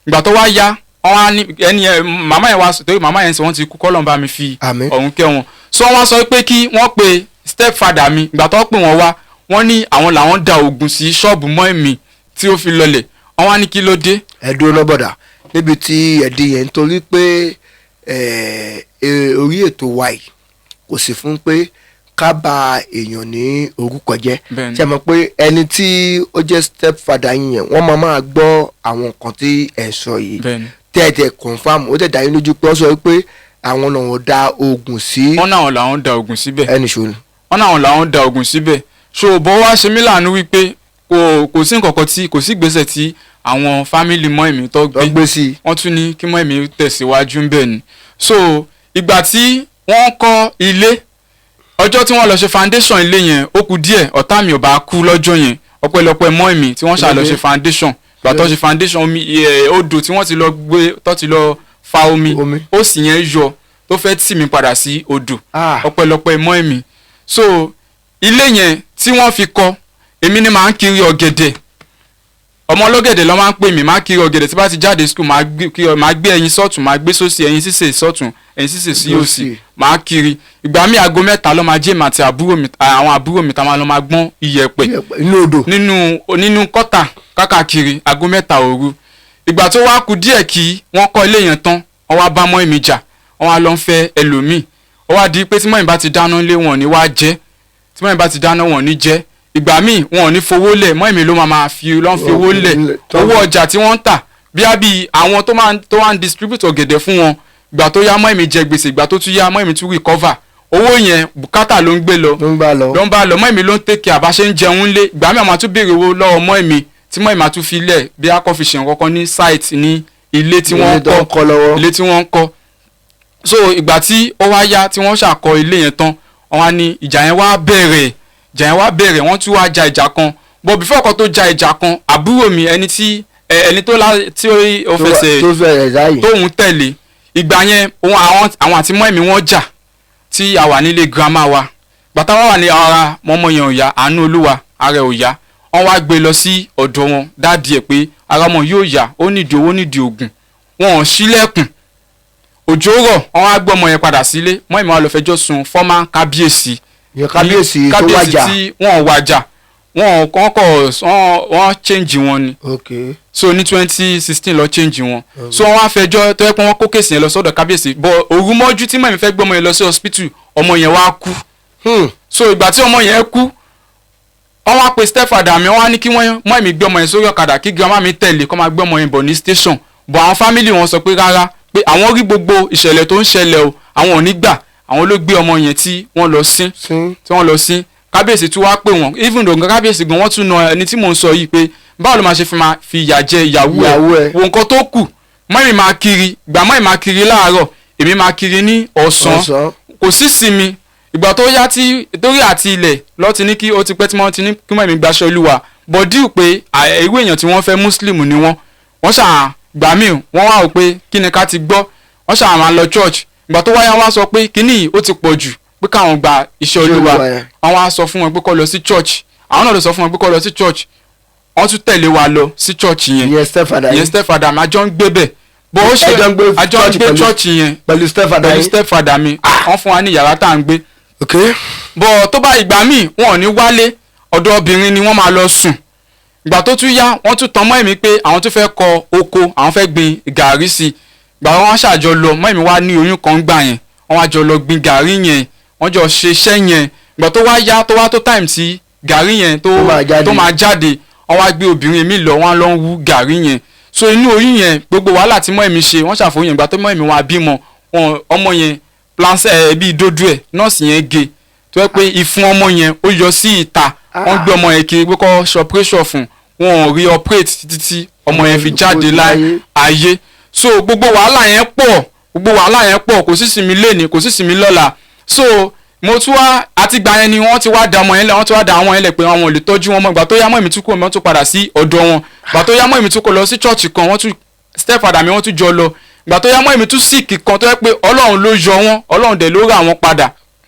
Ìgbà tó wá yá, wọ́n wá ní ẹni ẹ màmá yẹn wá sọ, torí màmá yẹn sọ wọ́n ti kú, kọ́lọ́n bá mi fi Àmín. ọ̀run kẹ́ wọn. So wọ́n wá sọ pé kí wọ́n pe step father mi. Ìgbà tó pè wọ́n wá, wọ́n ní àwọn làwọn da oògùn sí ṣọ́ọ̀bù mọ́ èmi tí ó fi lọlẹ̀. Wọ́n wá ní kí ló dé. Ẹ dúró lọ́bọ̀dà níbi tí ẹ̀dín yẹn, nítorí pé orí ètò wa yìí kò sí fún pé ká bà èèyàn ní orúkọ jẹ́. Bẹ́ẹ̀ni. Ṣe mọ̀ pé ẹni tí ó jẹ́ step father yín yẹn, wọ́n máa máa gbọ́ àwọn nǹkan tí ẹ̀ sọ yìí. Bẹ́ẹ̀ni. Tẹ́ ẹ tẹ́ confirm, ó tẹ̀ dá yín lójú pé wọ́n sọ pé àwọn làwọn da oògùn sí? Wọ́n náà làwọn da oògùn síbẹ̀. Ẹnì ṣòro. Wọ́n náà làwọn da oògùn síbẹ̀. So bọ́ wá ṣe mí láàánú wípé kò sí nǹkan kan tí kò sí ìgbésẹ̀ tí àwọn family mọ́ èmi tó tó gbé. Gbé sí i. Wọ́n tún ní kí mọ́ èmi tẹ̀síwájú ń bẹ̀ ni. So ìgbà tí wọ́n kọ́ ilé, ọjọ́ tí wọ́n lọ ṣe foundation ilé yẹn, ó kù díẹ̀ ọ̀tá mi ò bá kú lọ́jọ́ yẹn, ọpẹ́lọpẹ́ mọ́ èmi tí wọ́n ṣàlọ́ ṣe foundation. Ìgbà tó ṣe foundation, omi odò tí wọ́n ti lọ gbé, tó ti lọ fa omi, Omi. ó sì yẹn yọ tó fẹ́ tì mí padà sí odò, ọpẹ́lọpẹ́ mọ́ èmi. So ilé yẹn tí wọ́n fi kọ́, èmi ni màá ń kiri ọ̀gẹ̀dẹ̀. Ọmọ ọlọ́gẹ̀dẹ̀ ló máa ń pè mí. Máa kiri ọ̀gẹ̀dẹ̀. Tí bá ti jáde school, máa gbé kiri, máa gbé ẹyin sọ́tún, máa gbé sósì, ẹyin sísè sọ́tún, ẹyin sísè sí òsì, máa kiri. Ìgbà míì, aago 3 ló máa jẹ́ èmi àti àbúrò mi, àwọn àbúrò mi, tá máa lọ máa gbọ́n iyẹ̀pẹ̀ inú odò. Nínú kọ́tà kákàkiri, aago 3 òru. Ìgbà tó wá kù díẹ̀ kí wọ́n kọ́ ilé yẹn tán, wọ́n wá bá mọ́ èmi jà, wọ́n wá lọ ń fẹ́ ẹlòmíì. Ó wá di pé tí mọ́yìn bá ti dáná lé, wọn ò ní wá jẹ́. Tí mọ́yìn bá ti dáná, wọn ò ní jẹ́. Ìgbà míì, wọn ò ní fowó lẹ̀. Mọ́ èmi ló máa fi lọ́n fi owó lẹ̀, owó ọjà tí wọ́n ń tà, bí á bí àwọn tó máa ń distribute ọ̀gẹ̀dẹ̀ fún wọn. Ìgbà tó yá, mọ́ èmi jẹ gbèsè. Ìgbà tó tún yá, mọ́ èmi tún recover owó yẹn. Bùkátà ló ń gbé lọ, ló ń bá lọ. Ló ń bá lọ. Mọ́ èmi ló ń tèkè àbá ṣe ń jẹun lé. Ìgbà míì, àwọn máa tún béèrè owó lọ́wọ́ mọ́ èmi, tí mọ́ èmi máa tún fi lẹ̀, bí a kọ́ fi ṣe nǹkan kan ní site, ní ilé tí wọ́n Ilé tó kọ́. ń kọ́ lọ́wọ́. Ilé tí wọ́n ń kọ́. So ìgbà tí ó wá yá, tí wọ́n ṣàkọ ilé yẹn tán, wọ́n wá ní ìjà yẹn wá bẹ̀rẹ̀. Ìjà yẹn wá bẹ̀rẹ̀, wọ́n tún wá ja ìjà kan. But before kan tó ja ìjà kan, àbúrò mi, ẹni tí ẹni tó lá tí ó fẹsẹ̀ tó fẹsẹ̀ sáyìí. tóun tẹ̀lé ìgbà yẹn, òun àwọn àti mọ́ ẹ̀mí wọ́n jà tí a wà nílé girama wa. Bàtà wà ní ara mọ́mọ́ yẹn ò yá, àánú Olúwa, ara ẹ̀ ò yá. Wọ́n wá gbé lọ sí ọ̀dọ̀ wọn, daddy ẹ̀, pé ara ọmọ yóò yá, ó nídìí owó, nídìí oògùn. Wọn ò ṣílẹ̀kùn, òjò rọ̀. Wọ́n wá gbé ọmọ yẹn padà sílé. Mọ́ ìmọ̀ lọ fẹjọ́ sùn former kábíyèsí. Ìyẹn kábíyèsí tó Kábíyèsí wájà. tí wọ́n wájà, wọ́n kọ́ wọ́n change wọn ni. So ní 2016 lọ change wọn. So wọ́n wá fẹjọ́ tó yẹ pé wọ́n kó case yẹn lọ sọ́dọ̀ kábíyèsí, but òru mọ́jú tí mọ̀mí fẹ́ gbé ọmọ yẹn lọ sí hospital, ọmọ yẹn wá kú. So ìgbà tí ọmọ yẹn kú, wọ́n wá pe stepfather mi. Wọ́n wá ní kí wọ́n mọ̀mí gbé ọmọ yẹn sórí ọ̀kadà, kí grandma mi tẹ̀lé, kó máa gbé ọmọ yẹn bọ̀ ní station. But àwọn family wọn sọ pé rárá, pé àwọn rí gbogbo ìṣẹ̀lẹ̀ tó ń ṣẹlẹ̀ o, àwọn ò ní gbà. Àwọn ló gbé ọmọ yẹn tí wọ́n lọ sí sí. tí wọ́n lọ sí. Kábíyèsí tún wá pè wọ́n. Even though kábíyèsí gan, wọ́n tún na ẹni tí mò ń sọ yìí pé báwo ló máa ṣe fi máa fi ìyà jẹ ìyàwó Ìyàwó ẹ̀. ẹ̀. Wo nǹkan tó kù, mọ́mì máa kiri gbà, mọ́mì máa kiri láàárọ̀, èmi máa kiri ní ọ̀sán. Ọ̀sán. Kò sí sinmi. Ìgbà tó yá, tí torí àti ilẹ̀ lọ́ ti ní kí ó ti pẹ́ tí wọ́n ti ní kí mọ́mì gbaṣọ Olúwa bọ̀díù, pé irú èèyàn tí wọ́n fẹ́, Muslim ni wọ́n. Wọ́n ṣà gbà mí, wọ́n wá wò pé kí ni ká ti gbọ́. Wọ́n ṣà máa lọ church. Ìgbà tó wáyá, wá sọ pé kíní yìí ó ti pọ̀ jù, pé káwọn gba iṣẹ́ Olúwa. Olúwa yẹn. Wọ́n wá sọ fún wọn pé kó lọ sí church. Àwọn náà lọ sọ fún wọn pé kó lọ sí church. Wọ́n tún tẹ̀lé wa lọ sí church yẹn. Ìyẹn stepfather Ìyẹn yín. Stepfather mi, àjọ ń gbé bẹ̀ bó ó ṣe. Ẹ jọ ń gbé Àjọ ń church gbé pẹ̀lú- church yẹn. Pẹ̀lú stepfather Pẹ̀lú yín. stepfather mi. Wọ́n fún wa ní yàrá tá à ń gbé. Bọ̀ tó bá ìgbà míì, wọn ò ní wálé, ọ̀dọ̀ obìnrin ni wọ́n máa lọ sùn. Ìgbà tó tún yá, wọ́n tún tan mọ́ èmi pé àwọn tún fẹ́ kọ oko, àwọn fẹ́ gbin gàrí sí i. Ìgbà wọn ṣàjọ lọ, mọ́ èmi wá ní oyún kan gbà yẹn. Wọ́n wá jọ lọ gbin gàrí yẹn, wọ́n jọ ṣe iṣẹ́ yẹn. Ìgbà tó wá yá, tó wá tó time tí gàrí yẹn tó Tó máa jáde. tó máa jáde, wọ́n wá gbé obìnrin mi lọ, wọ́n lọ ń wú gàrí yẹn. So inú oyún yẹn, gbogbo wàhálà tí mọ́ èmi ṣe, wọ́n ṣàfihàn. Ìgbà tó mọ́ èmi wá bímọ wọn, ọmọ yẹn placenta ẹ bíi dodo ẹ, nọ́ọ̀sì yẹn gé, tó yẹ pé ìfun ọmọ yẹn ó yọ sí ìta. Wọ́n gbé ọmọ yẹn kiri pé kó ṣe operation fún wọn, ò rí operate títí tí ọmọ yẹn fi jáde láyé ayé. So gbogbo wàhálà yẹn pọ̀, gbogbo wàhálà yẹn pọ̀. Kò sí sinmi léni, kò sí sinmi lọ́la. So mo tún wá àtìgbà yẹn ni wọ́n ti wá da ọmọ yẹn lẹ̀, wọ́n ti wá da àwọn yẹn lẹ̀ pé àwọn ò lè tọ́jú wọn mọ́. Ìgbà tó yá, mọ́ èmi tún kúrò, wọ́n tún padà sí ọ̀dọ̀ wọn. Ìgbà tó yá, mọ́ èmi tún kó lọ sí church kan, wọ́n tún stepfather mi, wọ́n tún jọ lọ. Ìgbà tó yá, mọ́ èmi tún sick kan tó yẹ pé Ọlọ́run ló yọ wọ́n, Ọlọ́run dẹ̀ ló rà wọ́n padà.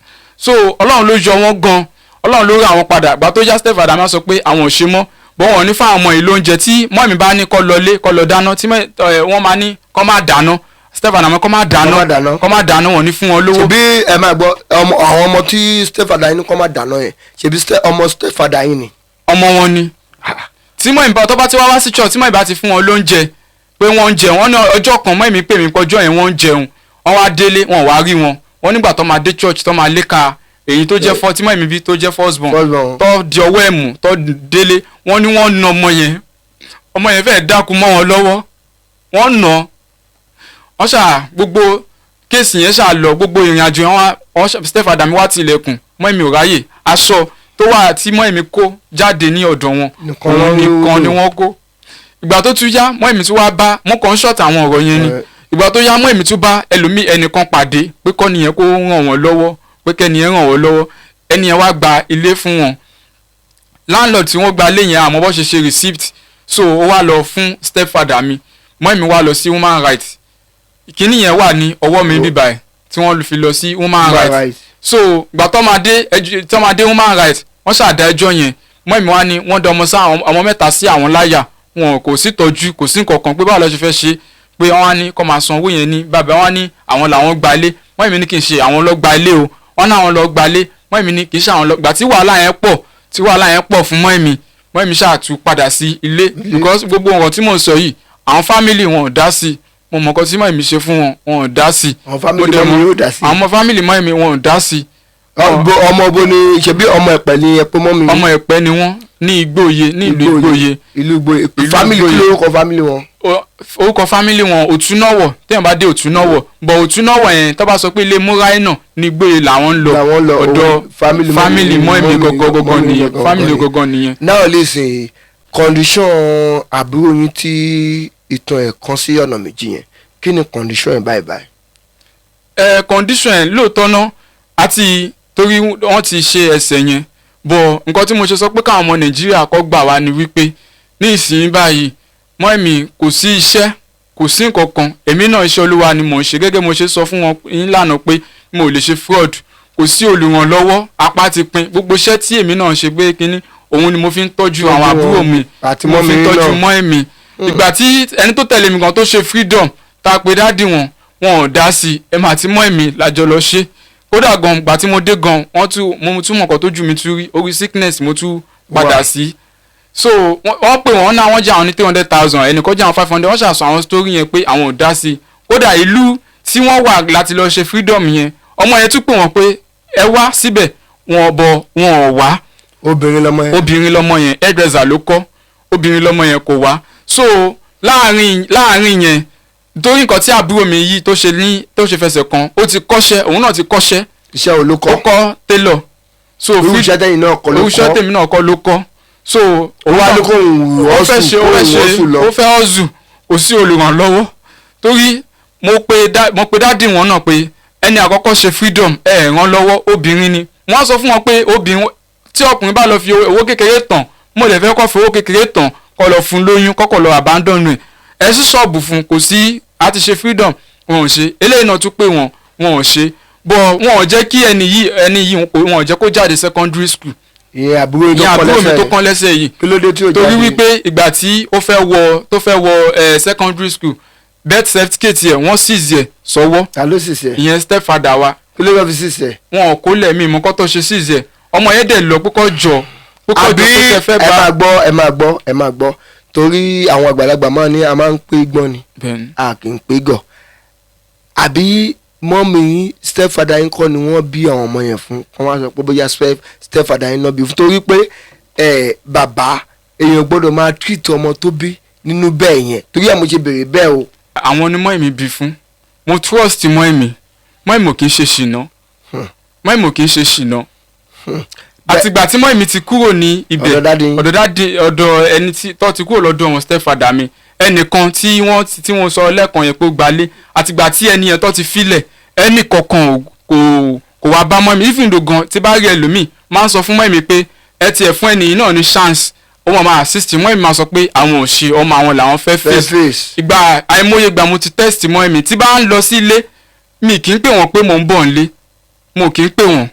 So Ọlọ́run ló yọ wọ́n gan, Ọlọ́run ló rà wọ́n padà. Ìgbà tó yá, stepfather máa sọ pé àwọn ò ṣe mọ́ bọ́, wọn ò ní fáwọn ọmọ yìí lóúnjẹ. Tí mọ́ mi bá ní kó lọlé, kó lọ dáná, tí wọ́n máa ní kó má dáná, stepfather mi kó má dáná. Kó má dáná. Kó má dáná, wọn ò ní fún wọn lówó. Ṣebí ẹ máa gbọ́, ọmọ àwọn ọmọ tí stepfather yín ní kọ́ máa dáná yẹn, ṣebí ọmọ stepfather yín ni? Ọmọ wọn ni. Tí mọ́ ìbá tó bá ti wá wá sí church, tí mọ́ ìbá ti fún wọn lóúnjẹ pé wọ́n ń jẹun, wọ́n ní ọjọ́ kan mọ́ èmi pè mí pọ́jọ́ yẹn wọ́n ń jẹun. Wọ́n wá délé, wọ́n wá rí wọn. Wọ́n nígbà tó máa dé church, tó máa léka èyí tó jẹ́ fọ́ tí mọ́ èmi bí tó jẹ́ first born, First born. tó di ọwọ́ ẹ̀ mú, tó délé, wọ́n ní wọ́n na ọmọ yẹn, ọmọ yẹn fẹ́ẹ́ dákú mọ́ wọn lọ́wọ́. Wọ́n nà wọ́n ṣà gbogbo case yẹn ṣà lọ, gbogbo ìrìn àjò yẹn. Wọ́n stepfather mi wá tilẹ̀kùn mọ́ èmi, ò ráyè. Aṣọ tó wà tí mọ́ èmi kó jáde ní ọ̀dọ̀ wọn, Nìkan òun ló nìkan ni lò. wọ́n kó. Ìgbà tó tún yá, mọ́ èmi tún wá bá mo kàn ń ṣọ̀tà àwọn ọ̀rọ̀ yẹn ni. Ìgbà tó yá, mọ́ èmi tún bá ẹlòmíì, ẹnìkan pàdé pé kọ́niyẹn kó ràn wọ́n lọ́wọ́, pé kẹ́niyẹn ràn wọ́n lọ́wọ́. Ẹniyẹn wá gba ilé fún wọn. Landlord tí wọ́n gba ilé yẹn, àmọ́ bó ṣe ṣe receipt, so ó wá lọ fún stepfather mi. Mọ́ èmi wá lọ sí human rights. Ìkíní yẹn wà ní ọwọ́ mi bíbá ẹ̀ tí wọ́n fi lọ sí human rights. Rights. So gbà tó máa dé ẹjọ́, tó máa dé human rights, wọ́n ṣàdá ẹjọ́ yẹn. Mọ́ èmi wá ní wọ́n da ọmọ sá ọmọ mẹ́ta sí àwọn láyà. Wọn kò sí tọ́jú, kò sí nǹkan kan pé báwo la ṣe fẹ́ ṣe, pé wọ́n á ní kó máa san owó yẹn ní bàbá. Wọn á ní àwọn làwọn gba ilé. Wọ́n èmi ní kì í ṣe àwọn lọ gba ilé o, wọ́n náà àwọn lọ gba ilé. Wọ́n èmi ní kì í ṣe àwọn lọ gbà. Tí wàhálà yẹn pọ̀, tí wàhálà yẹn pọ̀ fún mọ́ èmi, mọ́ èmi ṣáà tún padà sí ilé, because gbogbo nǹkan tí mò ń sọ yìí, àwọn family wọn ò dá sí. Mo mọ̀ nǹkan tí mọ́ èmi ṣe fún wọn, wọn ò dá sí. Àwọn family Mo dẹ̀ mọ́mì yóò dá sí? Àwọn ọmọ family mọ́ èmi, wọn ò dá sí. Ọmọ bo ni? Ṣebí ọmọ Ẹ̀pẹ́ ni ẹ pé mọ́mì yín? Ọmọ Ẹ̀pẹ́ ni wọ́n, ní Igbóye, ní ìlú Igbóye. Ìlú Igbóye. Ìlú Family, kí Igbóye. lórúkọ family wọn? Orúkọ family wọn, Òtúnọ̀wọ̀. Téèyàn bá dé Òtúnọ̀wọ̀ bọ̀, Òtúnọ̀wọ̀ yẹn, tó bá sọ pé ilé Múráìnà ní Igbóye làwọn ń lọ. Làwọn ń lọ, ọ̀dọ̀ family family mọ́ èmi gọ́gọ́ mọ́mì nìyẹn. gọ́gọ́ Family nìyẹn. gọ́gọ́ nìyẹn. Now listen, condition àbúrò yín tí ìtàn ẹ̀ kan sí ọ̀nà méjì yẹn, kí ni condition ẹ̀ báyìí báyìí? Ẹ condition ẹ, lóòótọ́ náà, àti torí wọ́n ti ṣe ẹsẹ̀ yẹn bọ̀, nǹkan tí mo ṣe sọ pé káwọn ọmọ Nàìjíríà kọ́ gbà wá ni wípé ní ìsìn báyìí, mọ́ èmi kò sí iṣẹ́, kò sí nǹkan kan. Èmi náà, iṣẹ́ Olúwa ni mò ń ṣe, gẹ́gẹ́ mo ṣe sọ fún wọn yín lánàá pé mo ò lè ṣe fraud. Kò sí olùrànlọ́wọ́, apá ti pin. Gbogbo iṣẹ́ tí èmi náà ṣe gbé kínní, òun ni mo fi ń tọ́jú àwọn àbúrò mi, àti mo fi ń mọ́mì tọ́jú náà. mọ́ èmi. Ìgbà tí ẹni tó tẹ̀lé mi kan tó ṣe freedom tá a pe daddy wọn, wọn ò dá sí i. Ẹ̀mà àti mọ́ èmi lájọ lọ ṣe. Kódà gan, ìgbà tí mo dé gan, wọ́n tún mo tún mọ̀ nǹkan tó ju mi tún rí orí sickness, mo tún padà sí. So wọ́n pè wọ́n náà, wọ́n jẹ́ àwọn ní 300,000, ẹnìkan jẹ́ àwọn 500. Wọ́n ṣàṣọ àwọn story yẹn pé àwọn ò dá sí i. Kódà ìlú tí wọ́n wà láti lọ ṣe freedom yẹn, ọmọ yẹn tún pè wọ́n pé ẹ wá síbẹ̀, wọn bọ̀, wọn ò wá. Obìnrin lọmọ yẹn? Obìnrin lọmọ yẹn, hairdresser ló kọ́. Obìnrin lọmọ yẹn, kò wá. So láàrin yẹn, torí nǹkan tí àbúrò mi yìí tó ṣe ní tó ṣe fẹsẹ̀ kan, ó ti kọ́ṣẹ́, òun náà ti kọ́ṣẹ́. Iṣẹ́ wo ló Ó kọ́? kọ́ tailor. So Irú iṣẹ́ tẹ́yìn náà kọ́ ló irú iṣẹ́ kọ́? tèmi náà kọ́ ló kọ́. So Ó wá ní kó òun ó fẹ́ ṣe, ó fẹ́ ọ̀sùn ṣe lọ. Ó fẹ́ ọ̀zù, kò sí olùrànlọ́wọ́, torí mo pe daddy wọn náà pé ẹni àkọ́kọ́ ṣe freedom, ẹ ràn lọ́wọ́. Obìnrin ni wọ́n sọ fún wọn pé obìnrin tí ọkùnrin bá lọ fi owó kékeré tàn, mo lè fẹ́ kọ́ fi owó kékeré tàn, kọ́ lọ fún lóyún, kọ́kọ́ lọ abandon ẹ̀, ẹ sí ṣọ́ọ̀bù fún. Kò sí àti ṣe freedom, wọn ò ṣe. Eléyìí náà tún pé wọn, wọn ò ṣe bọ̀, wọn ò jẹ́ kí ẹni yìí, wọn ò jẹ́ kó jáde secondary school. Ìyẹn àbúrò yín tó Ìyẹn kọ́ àbúrò mi lẹ́sẹ̀ tó yẹn? kán lẹ́sẹ̀ yìí. Kí ló dé tí ò jáde? Torí wípé ìgbà tí ó fẹ́ wọ tó fẹ́ wọ secondary school, birth certificate yẹ, wọ́n seize ẹ̀ sọ́wọ́. Ta ló sì ṣe? Ìyẹn stepfather wa. Kí ló fẹ́ fi sì ṣe? Wọn ò kó lẹ̀mí mọ́ kọ́ tó ṣe seize ẹ̀. Ọmọ yẹn dẹ̀ lọ púpọ̀ jọ púpọ̀ jọ Àbí pé tẹ fẹ́ ẹ bá. máa gbọ́, ẹ máa gbọ́, ẹ máa gbọ́, torí àwọn àgbàlagbà máa ní a máa ń pé gbọ́n ni, Bẹ́ẹ̀ni. a kì í pé gọ̀. Àbí mọ́mì yín, stepfather yín kọ́ ni wọ́n bí àwọn ọmọ yẹn fún? Kọ́ wọ́n á sọ pé bóyá stepfather yín náà bí fún, torí pé ẹ bàbá èèyàn gbọ́dọ̀ máa treat ọmọ tó bí nínú bẹ́ẹ̀ yẹn. Torí ẹ̀ mo ṣe béèrè bẹ́ẹ̀ o. Àwọn onímọ̀ èmi bí fún, mo trust mọ́ èmi. Mọ́ èmi ò kì í ṣe ṣìnà, mọ́ èmi ò kì í ṣe ṣìnà. Àtìgbà tí mọ́ èmi ti kúrò ní ibẹ̀, Ọ̀dọ̀ daddy yín. Ọ̀dọ̀ daddy, ọ̀dọ̀ ẹni tí tó ti kúrò lọ́dọ̀ wọn, stepfather mi, ẹnìkan tí wọ́n sọ lẹ́ẹ̀kan yẹn pé ó gbalé, àtìgbà tí ẹni yẹn tó ti filẹ̀, ẹnì kankan kò wá bá mọ́ mi. Even though gan tí bá rí ẹlòmíì, máa ń sọ fún mọ́ mi pé ẹ tiẹ̀ fún ẹni yìí náà ní chance, ó máa máa assist mọ́ mi. Máa sọ pé àwọn ò ṣe ọmọ àwọn làwọn fẹ́ fẹ́ face. Face. Ìgbà àìmọye ìgbà mo ti text mọ́ mi. Tí bá ń lọ sí ilé, mi kì í pè wọ́n pé mò ń bọ̀ nílé, mo kì í pè wọ́n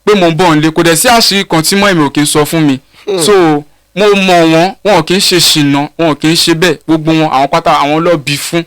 pé mò ń bọ̀ nílé. Kò dẹ̀ sí àṣírí kan tí mọ́ mi ò kì í sọ fún mi. So mo mọ̀ wọ́n, wọn kì í ṣe ṣìnà, wọn kì í ṣe bẹ́ẹ̀. Gbogbo wọn, àwọn pátá, àwọn ló bí fún.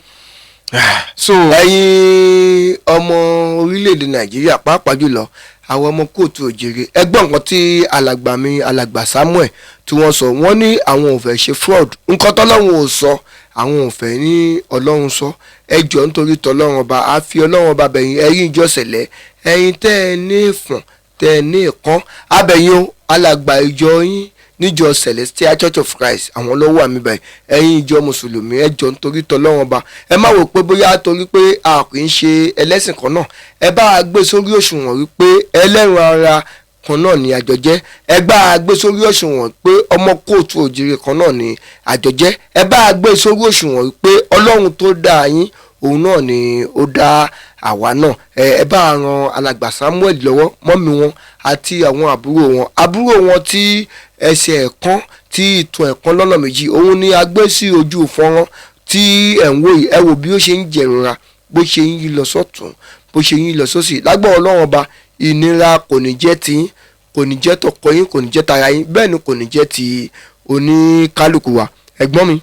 So Ẹ̀yin ọmọ orílẹ̀-èdè Nàìjíríà, pàápàá jùlọ àwọn ọmọ kóòtù òjèrè, ẹ gbọ́ nǹkan tí alàgbà mi, alàgbà Samuel, tí wọ́n sọ. Wọ́n ní àwọn ò fẹ́ ṣe fraud. Nǹkan tọ́lọ́run ò sọ, àwọn ò fẹ́ ní Ọlọ́run sọ. Ẹ jọ̀ọ́, nítorí tọ́lọ́run ọba, á fi Ọlọ́run ọba bẹ̀yìn. Ẹ̀yin ìjọsẹ̀lẹ̀, ẹ̀yin tẹ́ ẹ ní ìfọ̀n, tẹ́ ẹ ní ìkan abẹ̀yìn o. Alàgbà ìjọ yín níjọ Celestial Church of Christ, àwọn ló wà mí báyìí. Ẹ̀yin ìjọ mùsùlùmí, ẹ jọ̀ọ́, nítorí tọ́lọ́run ọba, ẹ má wò pé bóyá torí pé a kì í ṣe ẹlẹ́sìn kan náà. Ẹ bá a gbé sórí òṣùwọ̀n wípé ẹlẹ́ran ara kan náà ni àjọ jẹ́. Ẹ bá a gbé sórí òṣùwọ̀n pé ọmọ kóòtù òjìrì kan náà ni àjọ jẹ́. Ẹ bá a gbé sórí òṣùwọ̀n wípé Ọlọ́run tó dá yín, òun náà ni ó dá àwa náà. Ẹ bá ran alàgbà Samuel lọ́wọ́, mọ́mí wọn àti àwọn àbúrò wọn, àbúrò wọn tí ẹsẹ̀ ẹ̀kan, tí ìtàn ẹ̀kan lọ́nà méjì, òun ni a gbé sí ojú fọ́nrán tí ẹ̀ ń wò yìí. Ẹ wò bí ó ṣe ń jẹ̀rora, bó ṣe ń yí lọ sọ́tún, bó ṣe ń yí lọ sósì. Lágbára Ọlọ́run ọba, ìnira kò ní jẹ́ tiyín, kò ní jẹ́ tọkọ yín, kò ní jẹ́ tara yín, bẹ́ẹ̀ ni kò ní jẹ́ ti oníkálukú wa. Ẹ̀gbọ́n mi.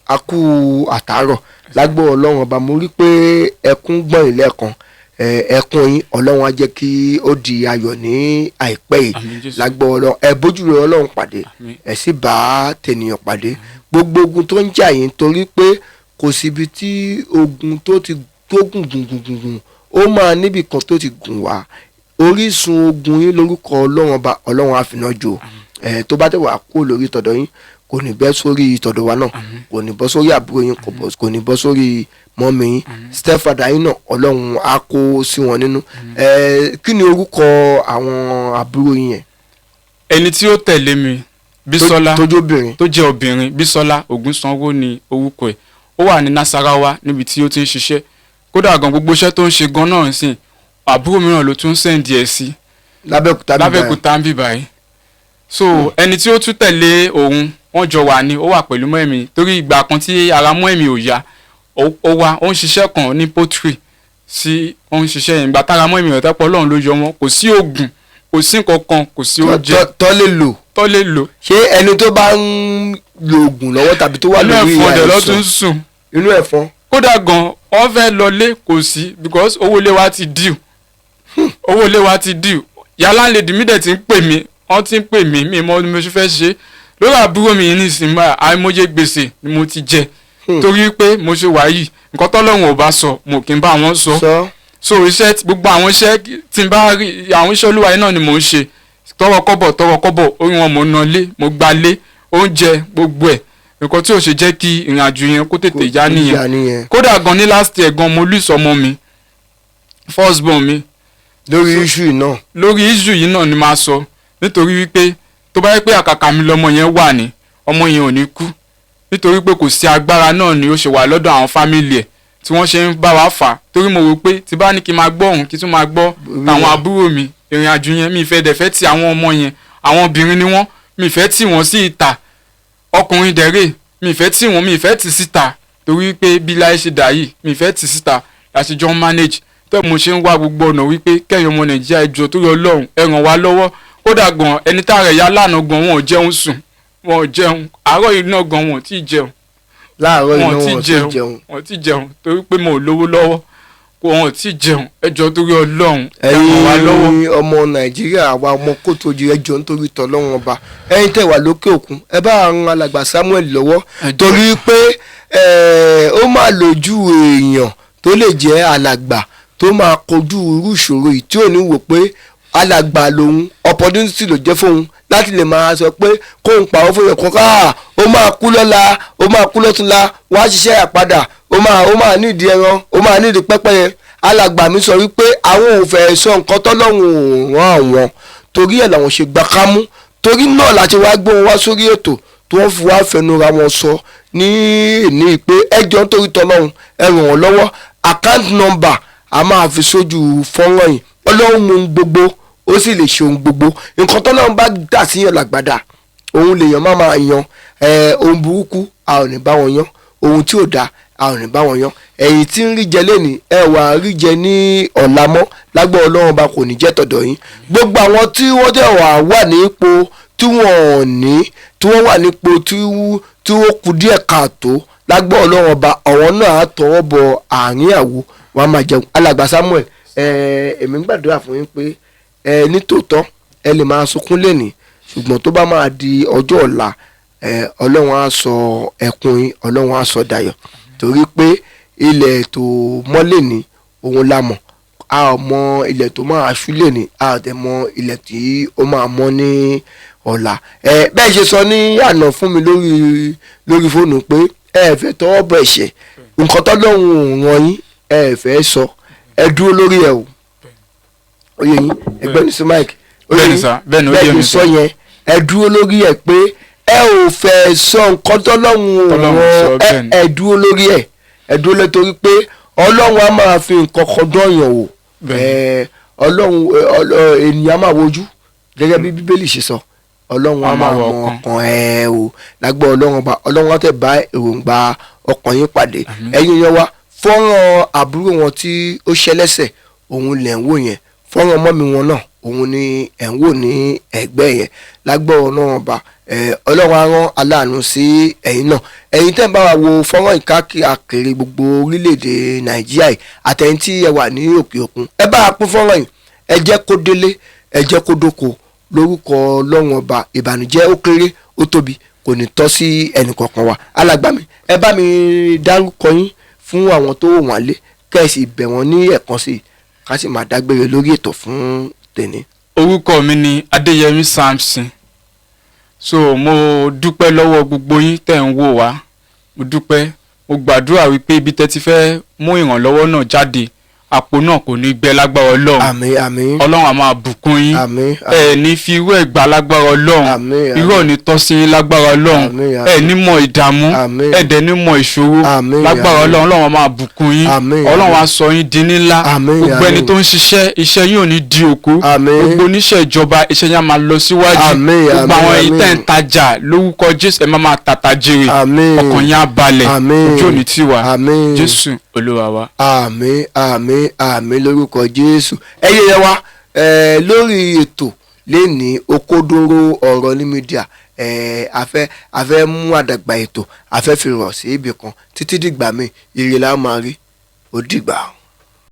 A kú àtàárọ̀. Lágbó Ọlọ́run Ọba, mo rí pé ẹkún gbọ̀n yín lẹ́ẹ̀kan. Ẹkún yín, Ọlọ́run á jẹ́ kí ó di ayọ̀ ní àìpẹ́ yìí. Àmín Jésù. Lágbó Ọlọ́run, ẹ bójú rẹ Ọlọ́run pàdé, Àmín. ẹ sì bá tènìyàn pàdé. Gbogbo ogun tó ń jà yín, torí pé kò síbi tí ogun tó ti tó gùn gùn gùn gùn gùn, ó máa níbì kan tó ti gùn wá. Orísun ogun yín, lórúkọ Ọlọ́run Ọba, Ọlọ́run á finá jó. Tó bá tẹ̀ wá kó lórí tọ̀dọ̀ yín, kò ní bẹ́ sórí tọ̀dọ̀ wa náà, kò ní bọ́ sórí àbúrò yín, kò ní bọ́ sórí mọ́mí yín, stepfather yín náà, Ọlọ́run á kó sí wọn nínú. Kí ni orúkọ àwọn àbúrò yín yẹn? Ẹni tí ó tẹ̀lé mi, Bísọ́lá. Tójú obìnrin. Tó jẹ́ obìnrin, Bísọ́lá Ògúnsanwó ni orúkọ ẹ̀. Ó wà ní Nasarawa níbi tí ó ti ń ṣiṣẹ́. Kódà gan, gbogbo iṣẹ́ tó ń ṣe gan náà ń sìn, àbúrò mìíràn ló tún ń send ẹ̀ sí. Lábẹ́òkúta bíbá yẹn. Lábẹ́òkúta ń bì báyìí. So ẹni tí ó tún tẹ̀lé òun, wọ́n jọ wà ní, ó wà pẹ̀lú mọ́ẹ̀mí, torí ìgbà kan tí ara mọ́ẹ̀mí ò yá, ó wá, ó ń ṣiṣẹ́ kan ní poultry sí, ó ń ṣiṣẹ́ yẹn. Ìgbà tára mọ́ẹ̀mí rẹ̀ tẹ́pọ̀, Ọlọ́run ló yọ wọn. Kò sí oògùn, kò sí nǹkan kan, kò sí oúnjẹ Tọ́ lè lò. Tó lè lò. Ṣé ẹni tó bá ń lo oògùn lọ́wọ́ tàbí tó wà Inú lórí ẹ̀fọn dẹ̀ ló tún àìsàn? sùn. Inú ẹ̀fọn. Kódà gan, wọ́n fẹ́ lọlé, kò sí, because owó ilé wa ti due, owó ilé wa ti due. Yàrá lèdí mi dẹ̀ ti ń pè mí, wọ́n ti ń pè mí. Mi mọ bí mo ṣe fẹ́ ṣe lórí àbúrò mi yìí nísìnyí báyìí. Àìmọye gbèsè ni mo ti jẹ, torí pé mo ṣe wà yìí, nǹkan tọ́lọ́run ò bá sọ, mo kì í bá wọn sọ. Sọ. So iṣẹ́ gbogbo àwọn iṣẹ́ tí n bá rí, àwọn iṣẹ́ olúwa yìí náà ni mò ń ṣe. Tọrọ kọ́bọ̀, tọrọ kọ́bọ̀, orí wọn mò ń ná lé, mo gba lé oúnjẹ, gbogbo ẹ̀. Nǹkan tí ò ṣe jẹ́ kí ìrìn àjò yẹn kó tètè yá nìyẹn. Yá nìyẹn. Kódà gan, ní last year gan, mo lose ọmọ mi, first born mi. Lórí issue náà. Lórí issue yìí náà ni máa sọ, nítorí wípé tó bá yẹ pé àkàkà mi lọmọ yẹn wà ní, ọmọ yẹn ò ní kú, nítorí pé kò sí agbára náà ni ó ṣe wà lọ́dọ̀ àwọn family ẹ̀ tí wọ́n ṣe ń bá wa fà á, torí mo rò pé tí bá ní kí n máa gbọ́ òun, kí tún máa gbọ́ tàwọn àbúrò mi, ìrìn àjò yẹn, mi ìfẹ́ dẹ̀ fẹ́ ti àwọn ọmọ yẹn. Àwọn obìnrin ni wọ́n, mi ìfẹ́ tì wọ́n sí ìta. Ọkùnrin dẹ̀rẹ̀, mi ìfẹ́ tì wọ́n, mi ìfẹ́ tì síta, torí pé bí láyé ṣe dà yìí, mi ìfẹ́ tì síta. Láti jọ ń manage tó, mo ṣe ń wá gbogbo ọ̀nà wípé kẹ́yìn ọmọ Nàìjíríà, ẹ jọ̀ọ́, torí Ọlọ́run, ẹ ràn wá lọ́wọ́. Kódà gan, ẹni tá rẹ̀ yá lánàá gan, wọn ò jẹun sùn, wọn ò jẹun àárọ̀ yìí náà gan, wọn ò tí ì jẹun. Láàárọ̀ Wọn iná ò tí wọn ì ò tí jẹun. jẹun. Wọn ò tí ì jẹun torí pé mo ò lówó lọ́wọ́ kó, wọn ò tí ì jẹun. Ẹ jọ̀ọ́, torí Ọlọ́run, ẹ ràn wá lọ́wọ́. Ẹ̀yin ọmọ Nàìjíríà, àwa ọmọ kóòtù ojú, ẹ jọ̀ọ́, nítorí tọlọ́run Ọba, ẹ̀yin tẹ́ wà lókè òkun, ẹ bá ran alàgbà Samuel lọ́wọ́. Ẹ jọ̀ọ́. Torí pé ó máa lójú èèyàn tó lè jẹ́ alàgbà tó máa kojú irú ìṣòro yìí tí ò ní wò pé alàgbà lòun, opportunity ló jẹ́ fóun láti lè máa sọ pé kóun pàwọ́ fún yẹn kan. Ó máa kú lọ́la, ó máa kú lọ́túnla, wàá ṣiṣẹ́ àpadà, ó máa nídìí ẹran, ó máa nídìí pẹ́pẹ́yẹ. Alàgbà mi sọ wípé àwọn ò fẹ́ sọ nǹkan tọ́lọ́run ò rán àwọn, torí ẹ̀ làwọn ṣe gbà kámú. Torí náà láti wá gbé wọn wá sórí ètò tí wọ́n fi wá fẹnura wọn sọ ní ìní pé ẹ jọ̀ọ́, nítorí tọ́lọ́run, ẹ ràn wọ́n lọ́wọ́. Account number a máa fi sójú fọ́nrán yìí. Ọlọ́run mú ohun gbogbo, ó sì lè ṣe ohun gbogbo. Nǹkan tọ́lọ́run bá dà síyàn làgbàdà, òun lèèyàn má máa yan. Ohun burúkú, a ò ní bá wọn yan. Ohun tí ò dáa, a ò ní bá wọn yan. Ẹ̀yin tí ń rí jẹ lẹ́nìí, ẹ wà á rí jẹ ní ọ̀la mọ́. Lágbó Ọlọ́run bá, kò ní jẹ́ tọ̀dọ̀ yín. Gbogbo àwọn tí wọ́n dẹ̀ wà wà ní ipò tí wọ́n ò ní, tí wọ́n wà nípò tí ó kù díẹ̀ káàtó, lágbó Ọlọ́run Ọba, àwọn náà á tọwọ́ bọ àárín àwo, wọn á máa jẹun. Alàgbà Samuel, èmi ń gbàdúrà fún yín pé nítòótọ́ ẹ lè máa sunkún lẹ́nìí, ṣùgbọ́n tó bá máa di ọjọ́ ọ̀la, Ọlọ́run á sọ ẹkún yín, Ọlọ́run á sọ dayọ̀, torí pé ilẹ̀ tó mọ́ lẹ́nìí òun la mọ̀. A ò mọ ilẹ̀ tó máa ṣú lẹ́nìí, a ò dẹ̀ mọ ilẹ̀ tí ó máa mọ́ ní ọ̀la. Bẹ́ẹ̀ ṣe sọ ní àná fún mi lórí fóònù pé ẹ fẹ́ tọwọ́ bọ ẹ̀ṣẹ̀, nǹkan tọ́lọ́run ò ràn yín, ẹ fẹ́ sọ, ẹ dúró lórí ẹ o. Ó yé yín, ẹgbẹ́ ní sí mike. Ó yé Bẹ́ẹ̀ni yín? sir, bẹ́ẹ̀ni, ó yé Bẹ́ẹ̀ mi ni sir. sọ yẹn, ẹ dúró lórí ẹ pé ẹ ò fẹ́ sọ nǹkan tọ́lọ́run ò Tọ́lọ́run sọ, ràn ẹ. bẹ́ẹ̀ni. Ẹ dúró lórí ẹ, ẹ dúró lé, torí pé Ọlọ́run á máa fi nǹkan kan dọ́yàn wò. Bẹ́ẹ̀ni. Ọlọ́run, ènìyàn máa wojú, gẹ́gẹ́ bí Bíbélì ṣe sọ, Ọlọ́run á Á máa máa wo mọ ọkàn. ọkàn ẹ o. Lágbó Ọlọ́run Ọba, Ọlọ́run á tẹ̀ bá èròǹgbà ọkàn yín pàdé. Àmín. Ẹ̀yin yẹn wá, fọ́nrán àbúrò wọn tí ó ṣẹlẹ́sẹ̀ òun lẹ̀ ń wò yẹn. Fọ́nrán ọmọ mi wọn náà òun ni ẹ̀ ń wò ní ẹ̀gbẹ́ yẹn. Lágbó Ọlọ́run Ọba. Ọlọ́run á rán aláàánú sí ẹ̀yin náà, ẹ̀yin tẹ́ ń bá wa wo fọ́nrán ìkáàkiri gbogbo orílẹ̀-èdè Nàìjíríà yìí, àtẹ̀yin tí ẹ wà ní òkè òkun. Ẹ bá a pín fọ́nrán yìí, ẹ jẹ́ kó délé, ẹ jẹ́ kó dóko. Lórúkọ Ọlọ́run Ọba, ìbànújẹ́ ó kéré ó tóbi kò ní tọ́ sí ẹnìkọ̀ọ̀kan wa. Alàgbà mi, ẹ bá mi dárúkọ yín fún àwọn tó wò wọ́n lé, kẹ́ ẹ sì bẹ̀ wọ́n ní ẹ̀kan sí i, ká sì máa dágbére lórí ètò fún tèmi. Orúkọ mi ni Adéyẹmí Samson. So mo dúpẹ́ lọ́wọ́ gbogbo yín tẹ̀ ń wò wá. Mo dúpẹ́, mo gbàdúrà wípé ibi tẹ́ ti fẹ́ mú ìrànlọ́wọ́ náà jáde, àpò náà kò ní gbẹ lágbára Ọlọ́run. Àmín, àmín. Ọlọ́run á máa bùkún yín. Àmín. Ẹ ní fi irú ẹ̀ gbà lágbára Ọlọ́run. Àmín, àmín. Irú ò ní tọ́ sí yín lágbára Ọlọ́run. Àmín, àmín. Ẹ ní mọ ìdààmú, Àmín. ẹ dẹ̀ ní mọ ìṣòro Àmín, lágbára àmín. Ọlọ́run. Ọlọ́run á máa bùkún yín. Àmín, Ọlọ́run àmín. á sọ yín di ńlá. Àmín, Gbogbo ẹni àmín. tó ń ṣiṣẹ́, iṣẹ́ yín ò ní di òkú. Àmín. Gbogbo oníṣẹ́ ìjọba, iṣẹ́ yín á máa lọ síwájú. Àmín, Gbogbo àmín, àwọn ẹ̀yin àmín. tẹ́ ń tajà, lórúkọ Jésù, ẹ máa máa tàtà jèrè. Àmín. Ọkàn yín á balẹ̀. Àmín. Ojú ò ní tì wá. Àmín. Jésù Olúwa wa. Àmín, àmín, àmín lórúkọ Jésù. Ẹyẹ yẹn wa lórí ètò lẹ́ni okódóró ọ̀rọ̀ ní mídíà, a fẹ́ mú àdàgbà ètò, a fẹ́ fi rọ̀ sí ibì kan títí dìgbà míì. Ire la máa rí, ó dìgbà.